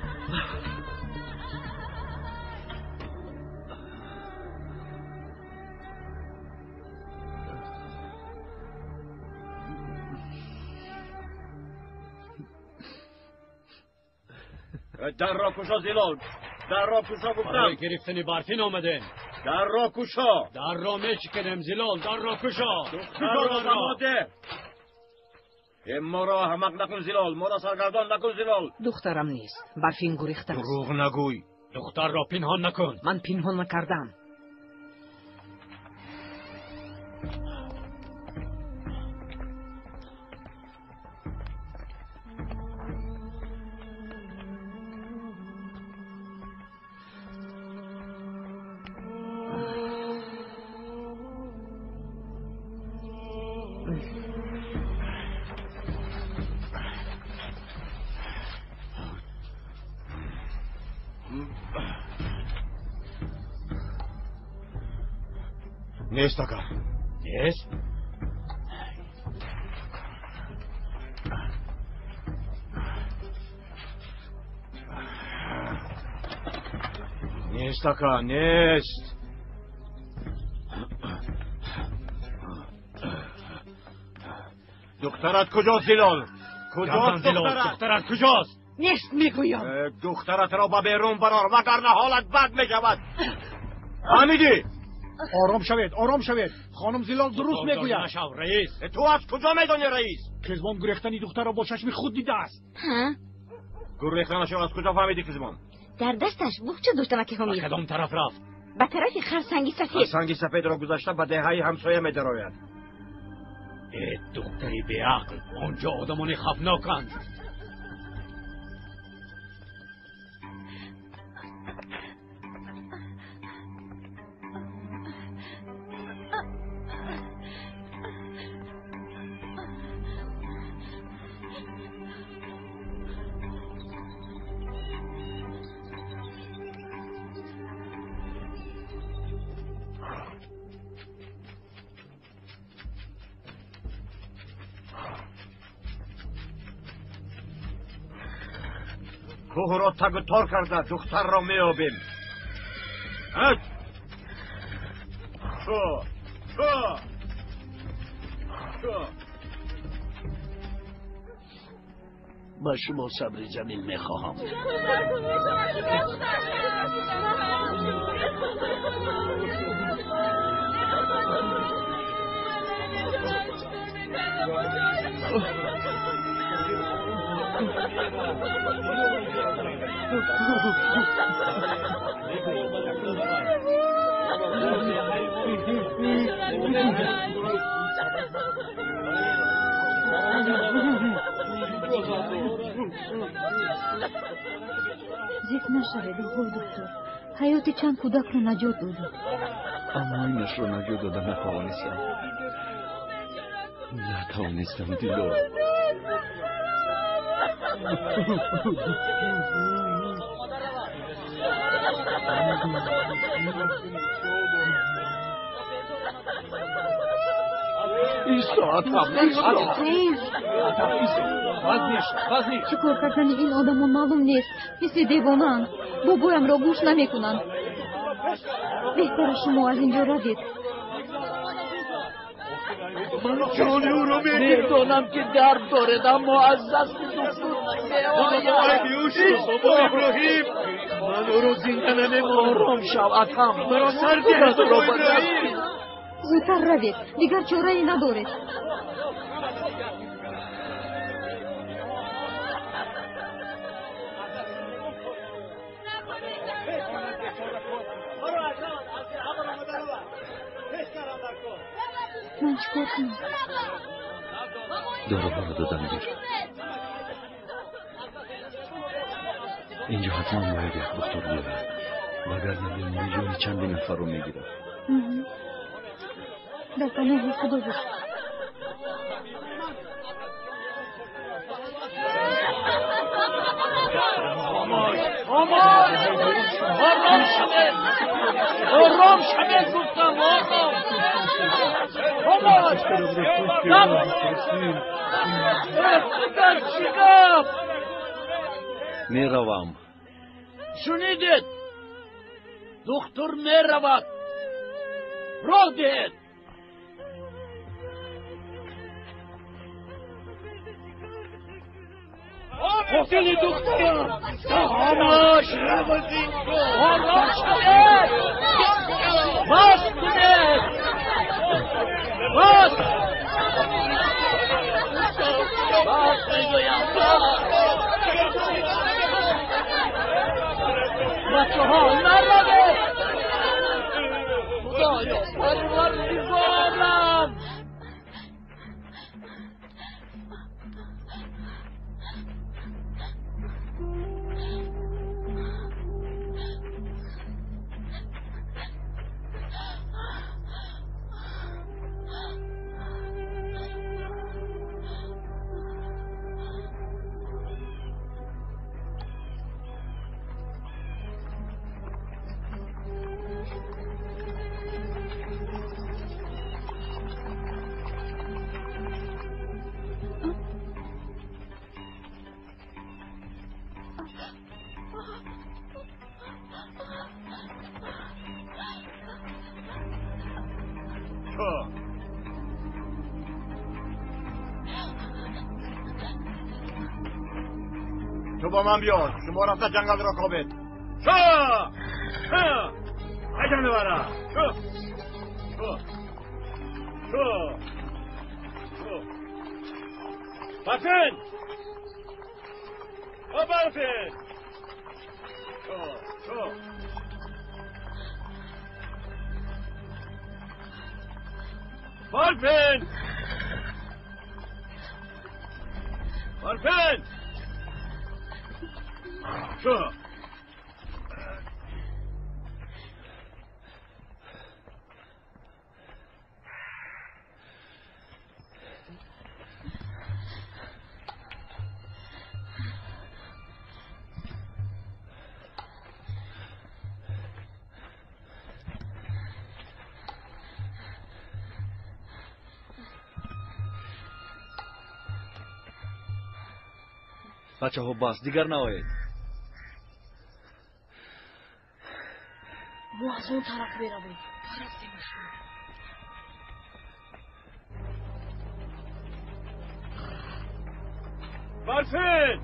Дарро кушо, Зилол, дарро кушо гуфтам. Барои гирифтани Барфин омадем. Дарро кушо. Дарро мешиканем, Зилол, дарро кушо. Духтарро ба мо деҳ. Моро аҳмақ накун, Зилол, моро саргардон накун, Зилол. Духтарам нест, Барфин гурехтааст. Дурӯғ нагӯй. Духтарро пинҳон накун. Ман пинҳон накардам. Нест, ака. Нест? Нест, ака, нест. Духтарат куҷост, Зилол? Куҷост духтарат? Духтарат куҷост? Нест мегӯям. Духтаратро ба берун барор, вагарна ҳолат бад мешавад. Фаҳмидӣ? Ором шавед, ором шавед. Хонум Зилол дуруст мегӯяд. Нашав, раис. Ту аз куҷо медонӣ, раис? Қизбон гурехтани духтарро бо чашми худ дидааст. Гурехтанашро аз куҷо фаҳмидӣ, Қизбон? Дар дасташ буғча доштам, аки Ҳомид. Ба кадом тараф рафт? Ба тарафи харсанги сафед. Харсанги сафедро гузашта ба деҳаи ҳамсоя медарояд. Э, духтари беақл, он ҷо одамони хавфноканд. Кӯҳро тагу тор карда духтарро меёбем. Чо, чо, чо. Ба шумо сабри ҷамил мехоҳам. Зиқ нашавед, оғои духтур. Ҳаёти чанд кӯдакро наҷот додед. Аммо инашро наҷот дода натавонистам. Натавонистам, Дилор. Чӣ кор кардани ин одамон маълум нест. Мисли девонаанд. Бобоямро гӯш намекунанд. Беҳтара шумо аз ин ҷо равед. Ман ҷони ӯро медонам, ки дард доред, аммо аз дасти духтур намеояд. Бобо Иброҳим, ман ӯро зинда намемонам. Ором шав, Адҳам. Маро сар деҳ, Худатро бобо ба даст Иброҳим. Зудтар равед, дигар чорае надоред. Ман чӣ кор кунам? Доруҳоро додам гир. Инҷо ҳатман бояд як духтур биёяд, вагарна беморӣ ҷони чанди нафарро мегирад. Дар паноҳи Худо бош. Хомӯш! Ором шавед! Ором шавед, гуфтам, ором! Хомӯш! Гап! Кӯдак, чӣ гап? Меравам. Шунидед? Духтур меравад. Роҳ диҳед. Қотили духтарам! Хомӯш! Ором шавед! Бас кунед! Бас! Бас мегӯям, бас! Бачаҳо, наравед! Худоё, парвардигорам! Ту бо ман биё. Шумо рафта ҷангалро кобед. Шо! Ҳайда мебара. Шо! Шо! Шо! Шо! Барфин! О, Барфин! Шо! Шо! Барфин! Барфин! Шо! Бачаҳо, бас, дигар наоед. Мо аз он тараф меравем. Рафтем. Барфин!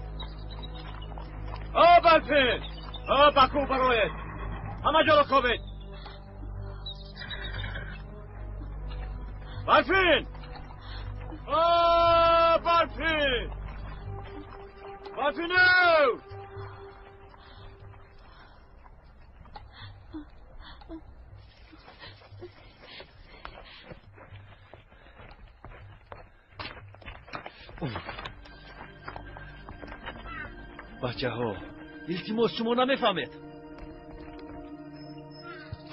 О, Барфин! О, ба кӯҳ бароед! Ҳама ҷоро кобед! Барфин! О, Барфин! Барфино! Бачаҳо, илтимос, шумо намефаҳмед.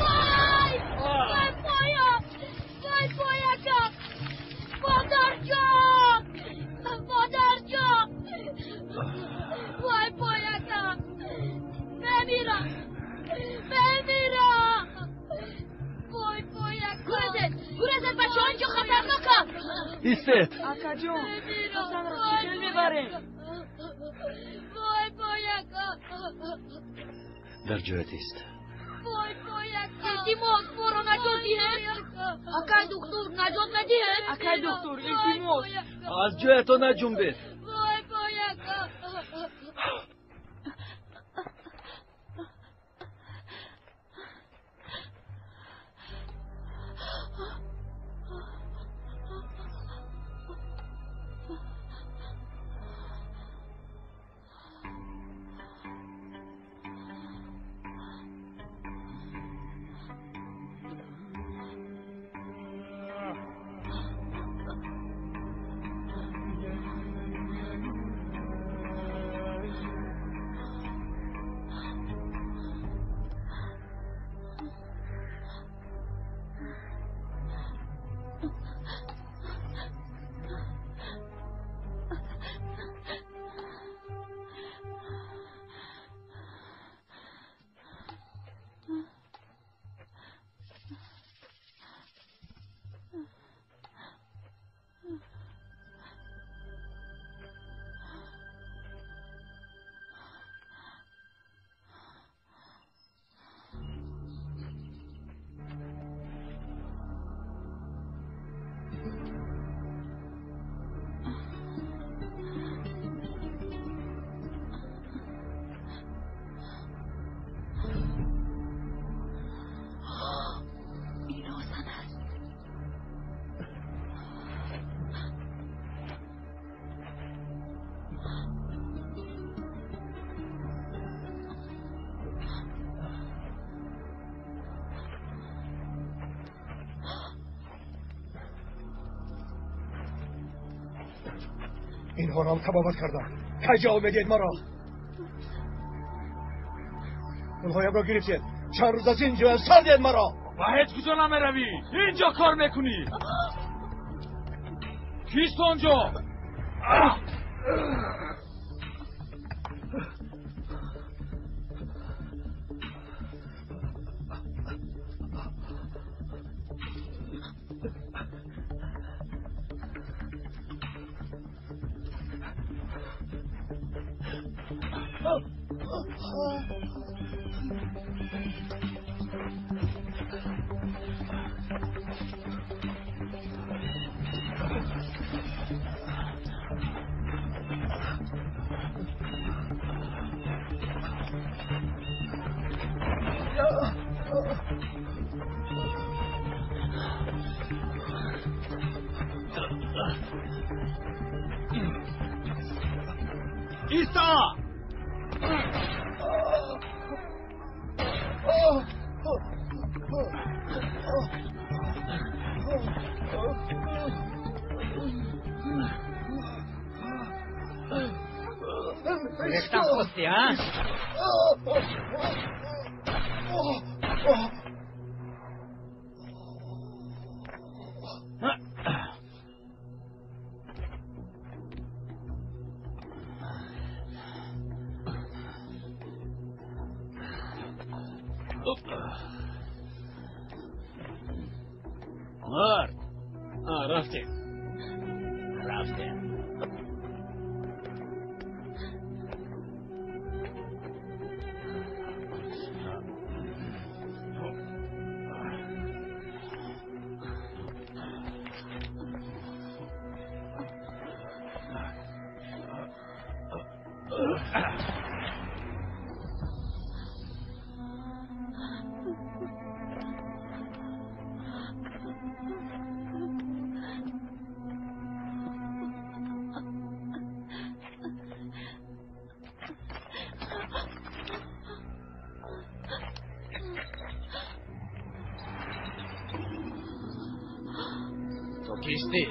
Вай! Вай поям! Вай поякам! Модарҷон! Модарҷон! Вай поякам! Мемирам! Мемирам! Вой поякам! Гурезед! Гурезед, бачаҳо, инҷо хатарнок аст! Истед! Акаҷон, Ҳасанро чӣ хел мебарем? Вой поякам! Дар ҷоят ист. Вой поякам! Илтимос, моро наҷот диҳед! Акай духтур, наҷот надиҳед! Акай духтур, илтимос! Аз ҷоятон наҷунбед. Вой поякам! Инҳоро ҳам табобат кардам. Кай ҷавоб медиҳед маро? Пулҳоямро гирифтед. Чанд рӯз аз ин ҷоям сар диҳед маро. Ба ҳеҷ куҷо намеравӣ. Инҷо кор мекунӣ. Кист онҷо? Исто! Рехтан хости, а? Мард! Рафтем. Рафтем. Кисти?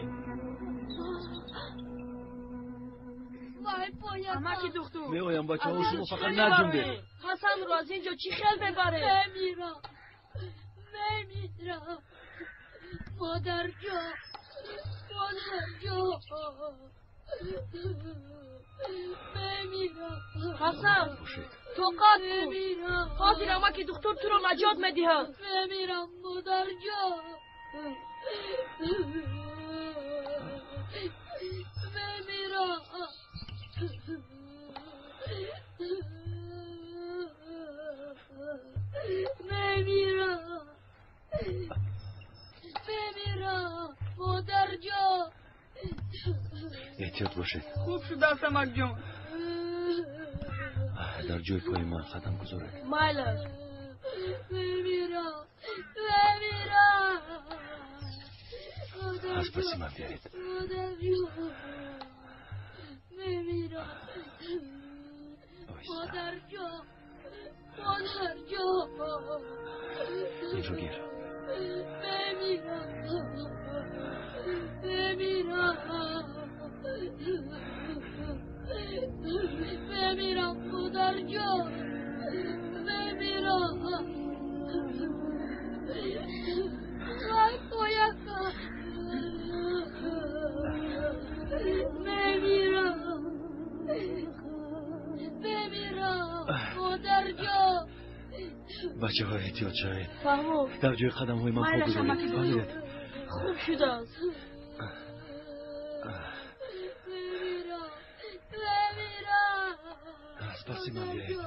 Амаки духтур. Меоям бачаҳо, шумо фақат наҷунбед. Ҳасанро аз ин ҷо чӣ хел мебаред? Мемирам, мемирам. Модарҷон, модарҷон, мемирам. Ҳасан, тоқат кун. Ҳозир амаки духтур туро наҷот медиҳад. Мемирам, модарҷон. Мемирам. Мемирам. Мемирам. Модарҷон. Эҳтиёт бошед. Хуб шудааст, амакҷон. Дар ҷои пои ман қадам гузоред. Майлаш. Мемирам. Мемирам. Аз паси ман биёед. Модарҷон. Мемирам. Модарҷон. Модарҷон. Инро гир. Мемирам. Мемирам. Мемирам, модарҷон. Мемирам. Вай, пояка. Мемирам. Мемирам, модарҷон. Бачаҳо, эҳтиёт шавед. Фаҳмо. Дар ҷои қадамҳои ман по гузоред. Фаҳмидед? Хуб шудааст. Мемирам. Мемирам. Аз паси ман биёед.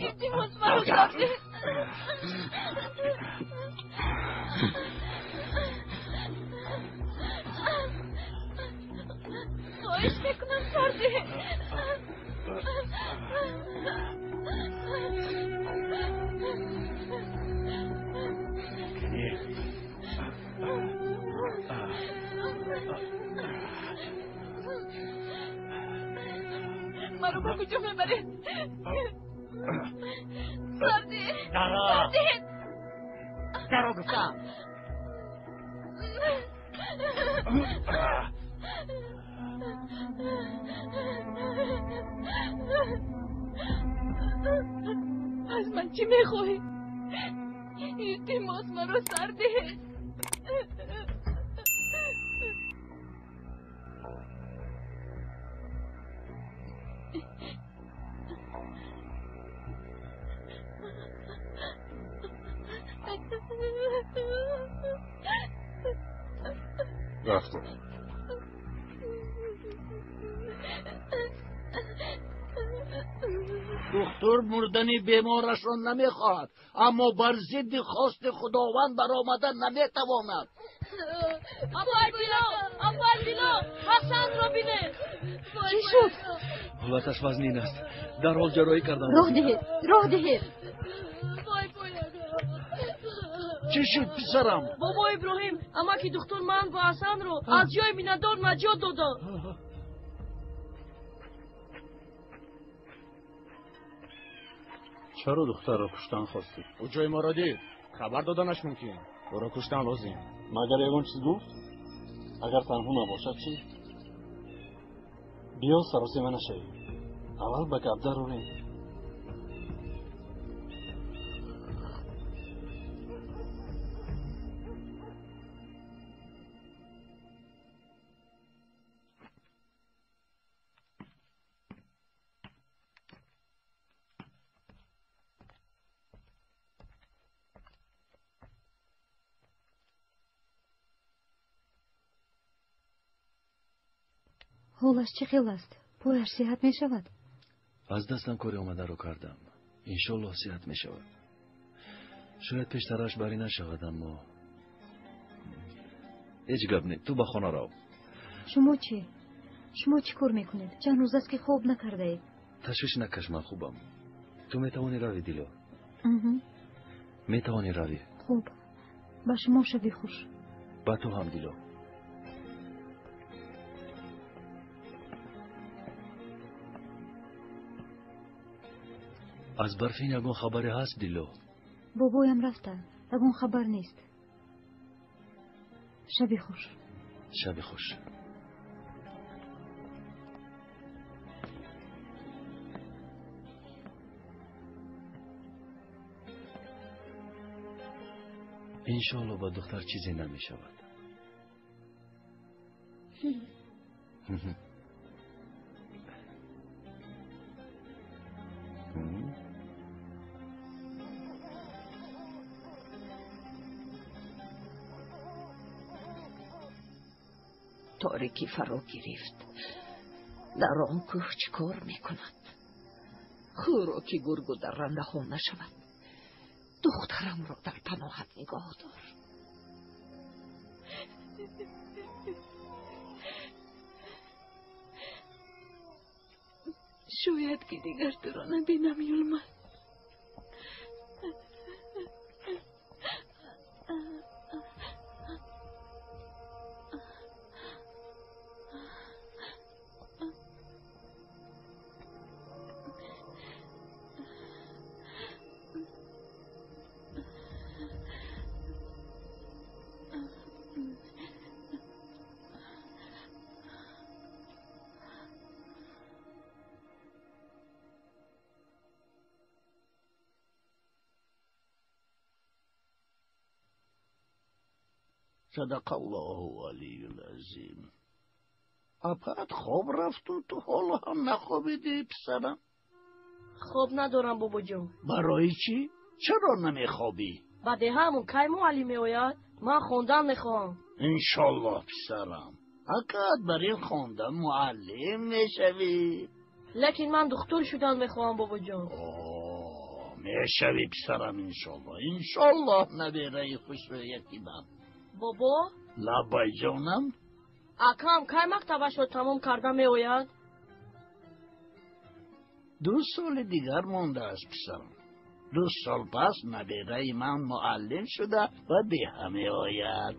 Илтимос, маро сардед. Хоҳиш мекунам, сардед. Маро ба куҷо мебаред? Сардед. Даро. Сардед. Даро гуфтам. Аз ман чӣ мехоҳӣ? Илтимос, маро сар диҳед. Рафтем. Духтур мурдани беморашро намехоҳад, аммо бар зидди хости Худованд баромада наметавонад. Апай Билол, апай Билол, Ҳасанро бинед. Чӣ шуд? Ҳолаташ вазнин аст. Дарҳол ҷарроҳӣ кардам. Роҳ диҳед, роҳ диҳед. Вой, пояга. Чӣ шуд писарам? Бобо Иброҳим, амаки духтур ман ва Ҳасанро аз ҷои минадор наҷот доданд. Чаро духтарро куштан хостӣ? Ӯ ҷои моро дид, хабар доданаш мумкин. Ӯро куштан лозим. Магар ягон чиз гуфт? Агар танҳо набошад чӣ? Биё саросема нашавем. Аввал ба гап дарорем. Ҳолаш чӣ хел аст? Пояш сиҳат мешавад? Аз дастам кори омадаро кардам. Иншоллоҳ сиҳат мешавад. Шояд пештараш барӣ нашавад, аммо ҳеҷ гап не. Ту ба хона рав. Шумо чӣ? Шумо чӣ кор мекунед? Чанд рӯз аст ки хоб накардаед. Ташвиш накаш, ман хубам. Ту метавонӣ равӣ, Дило. Метавонӣ равӣ. Хуб, ба шумо шаби хуш. Ба ту ҳам, Дило. Аз Барфин ягон хабаре ҳаст, Дило? Бобоям рафта, ягон хабар нест. Шаби хуш. Шаби хуш. Иншоалло ба духтар чизе намешавад. Торикӣ фаро гирифт. Дар он кӯҳ чӣ кор мекунад? Хӯроки гургу даррандаҳо нашавад. Духтарамро дар паноҳат нигоҳ дор. Шояд ки дигар туро набинам, Юлмаз. Садақа Аллоҳу алиюл азим. Апат хоб рафту ту ҳоло ҳам нахобидӣ, писарам? Хоб надорам, бобоҷон. Барои чӣ? Чаро намехобӣ? Ба деҳаамон кай муаллим меояд? Ман хондан мехоҳам. Иншоллоҳ, писарам. Акат бар ин хондан муаллим мешавӣ. Лекин ман духтур шудан мехоҳам, бобоҷон. Мешавӣ, писарам, иншоллоҳ. Иншоллоҳ, набераи хушрӯяти ман. Бобо? Лаббай, ҷонам. Акам кай мактабашро тамом карда меояд? 2 соли дигар мондааст, писарам. 2 сол пас набераи ман муаллим шуда ба деҳа меояд.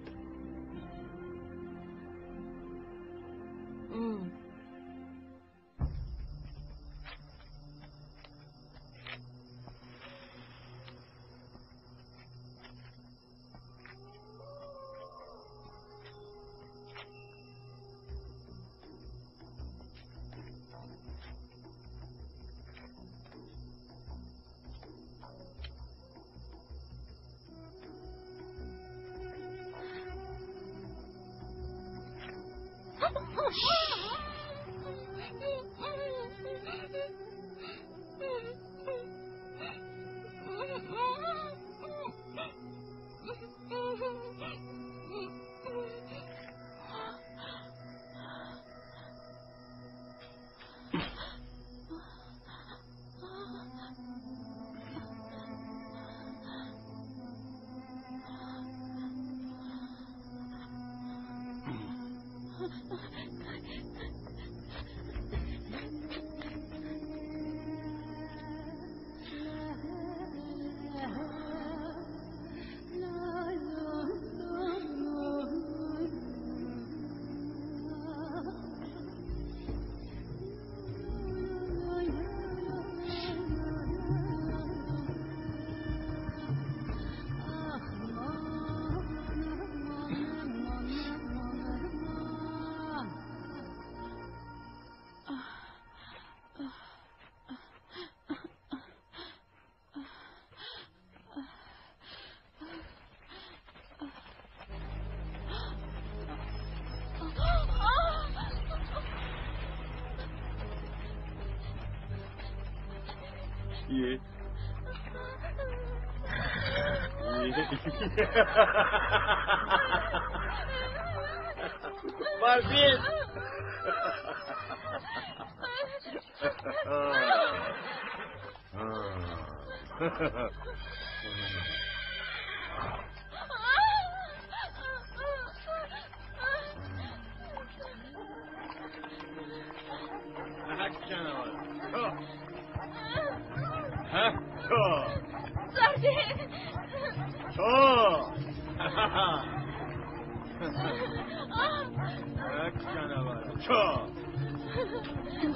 Барфин!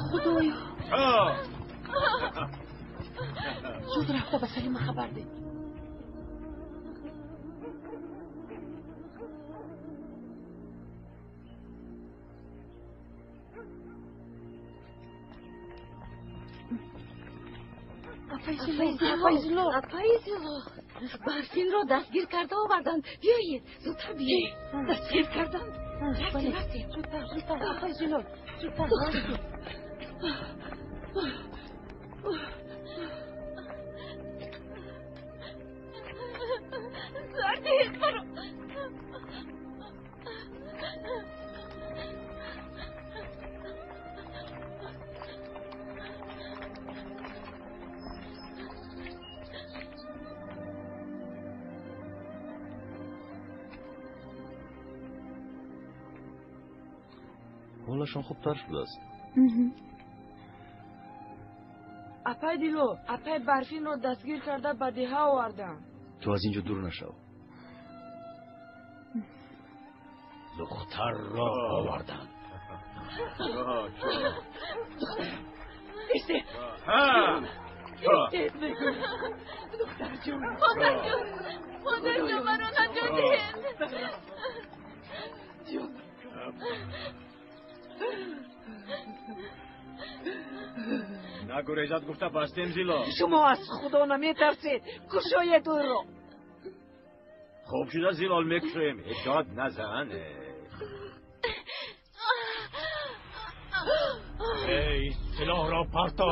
Худоё, зуд рафта ба Салима хабар деҳ. Апаи Зилол, Барфинро дастгир карда оварданд. Биёед, зудтар биёед. Дастгир карданд. Рафтем, рафтем. Зудтар, зудтар, апаи Зилол, зудтар. Сардиҳед маро. Ҳолашон хубтар шудааст. Апай Дило, апай Барфинро дастгир карда ба деҳа овардам. Ту аз ин ҷо дур нашав. Духтарро оварданд. Истед! Истед, мегӯям. Духтарҷон! Модарҷон! Модарҷон, маро наҷот диҳед! Ҷон! Нагурезад гуфта бастем, Зилол. Шумо аз Худо наметарсед. Кушоед ӯро. Хуб шуда, Зилол, мекушоем. Дод назан. Эй, силоҳро парто.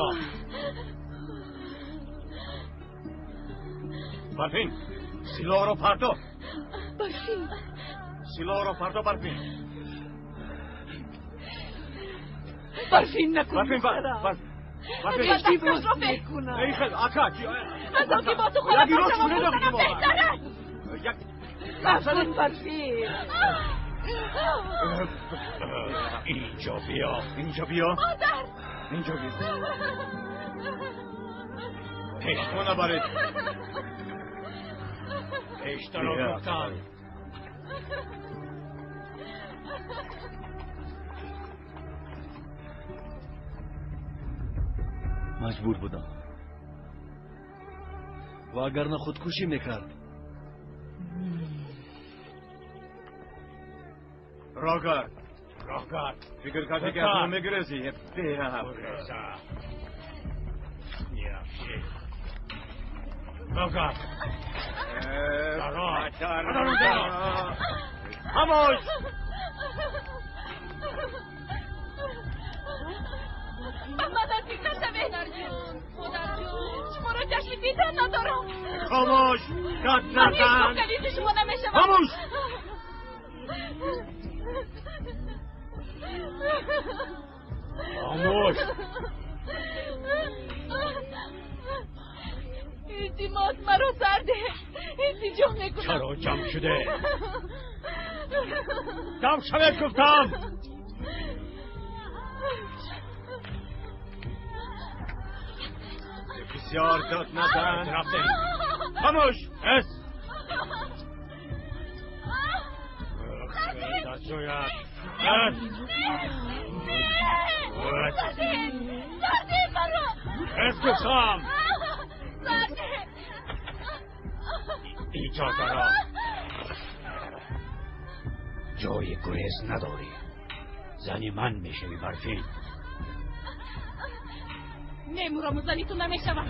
Барфин, силоҳро парто. Барфин. Силоҳро парто, Барфин. Барфин накун. Барфин, барфин. Илтимос мекунам. Эй, хел, ака. Аз он ки бо ту хона бошам, мурданам беҳтар аст. Накун, Барфин. Инҷо биё. Инҷо биё. Модар! Инҷо биё. Пештро набаред. Пештаро гуфтанд. Маҷбур будам. Ва агар на худкушӣ мекард. Рогард, Рогард, фикр кардӣ ки аз мо мегурезӣ? Беҳаб. Гуреза. Нерафти. Рогард. Даро. Ҳамош! Ба ман наздик нашавед! Модарҷон, модарҷон, шуморо чашми дидан надорам. Хомӯш! Дод Ман ҳеҷ назан! гоҳ калиди шумо намешавам. Хомӯш! Хомӯш! Илтимос, маро сар деҳ. Илтиҷо мекунам. Чаро ҷамъ шуде? Ҷамъ шавед гуфтам! Бисёр дод назан. Рафтем. Хомӯш! Эс! Дар ҷоят. Эс! Сар деҳ! Сар деҳ маро! Эс гуфтам! Сар деҳ! Иҷозаро. Ҷои гурез надорӣ. Зани ман мешавӣ, Барфин. Мемурам, зани ту намешавам.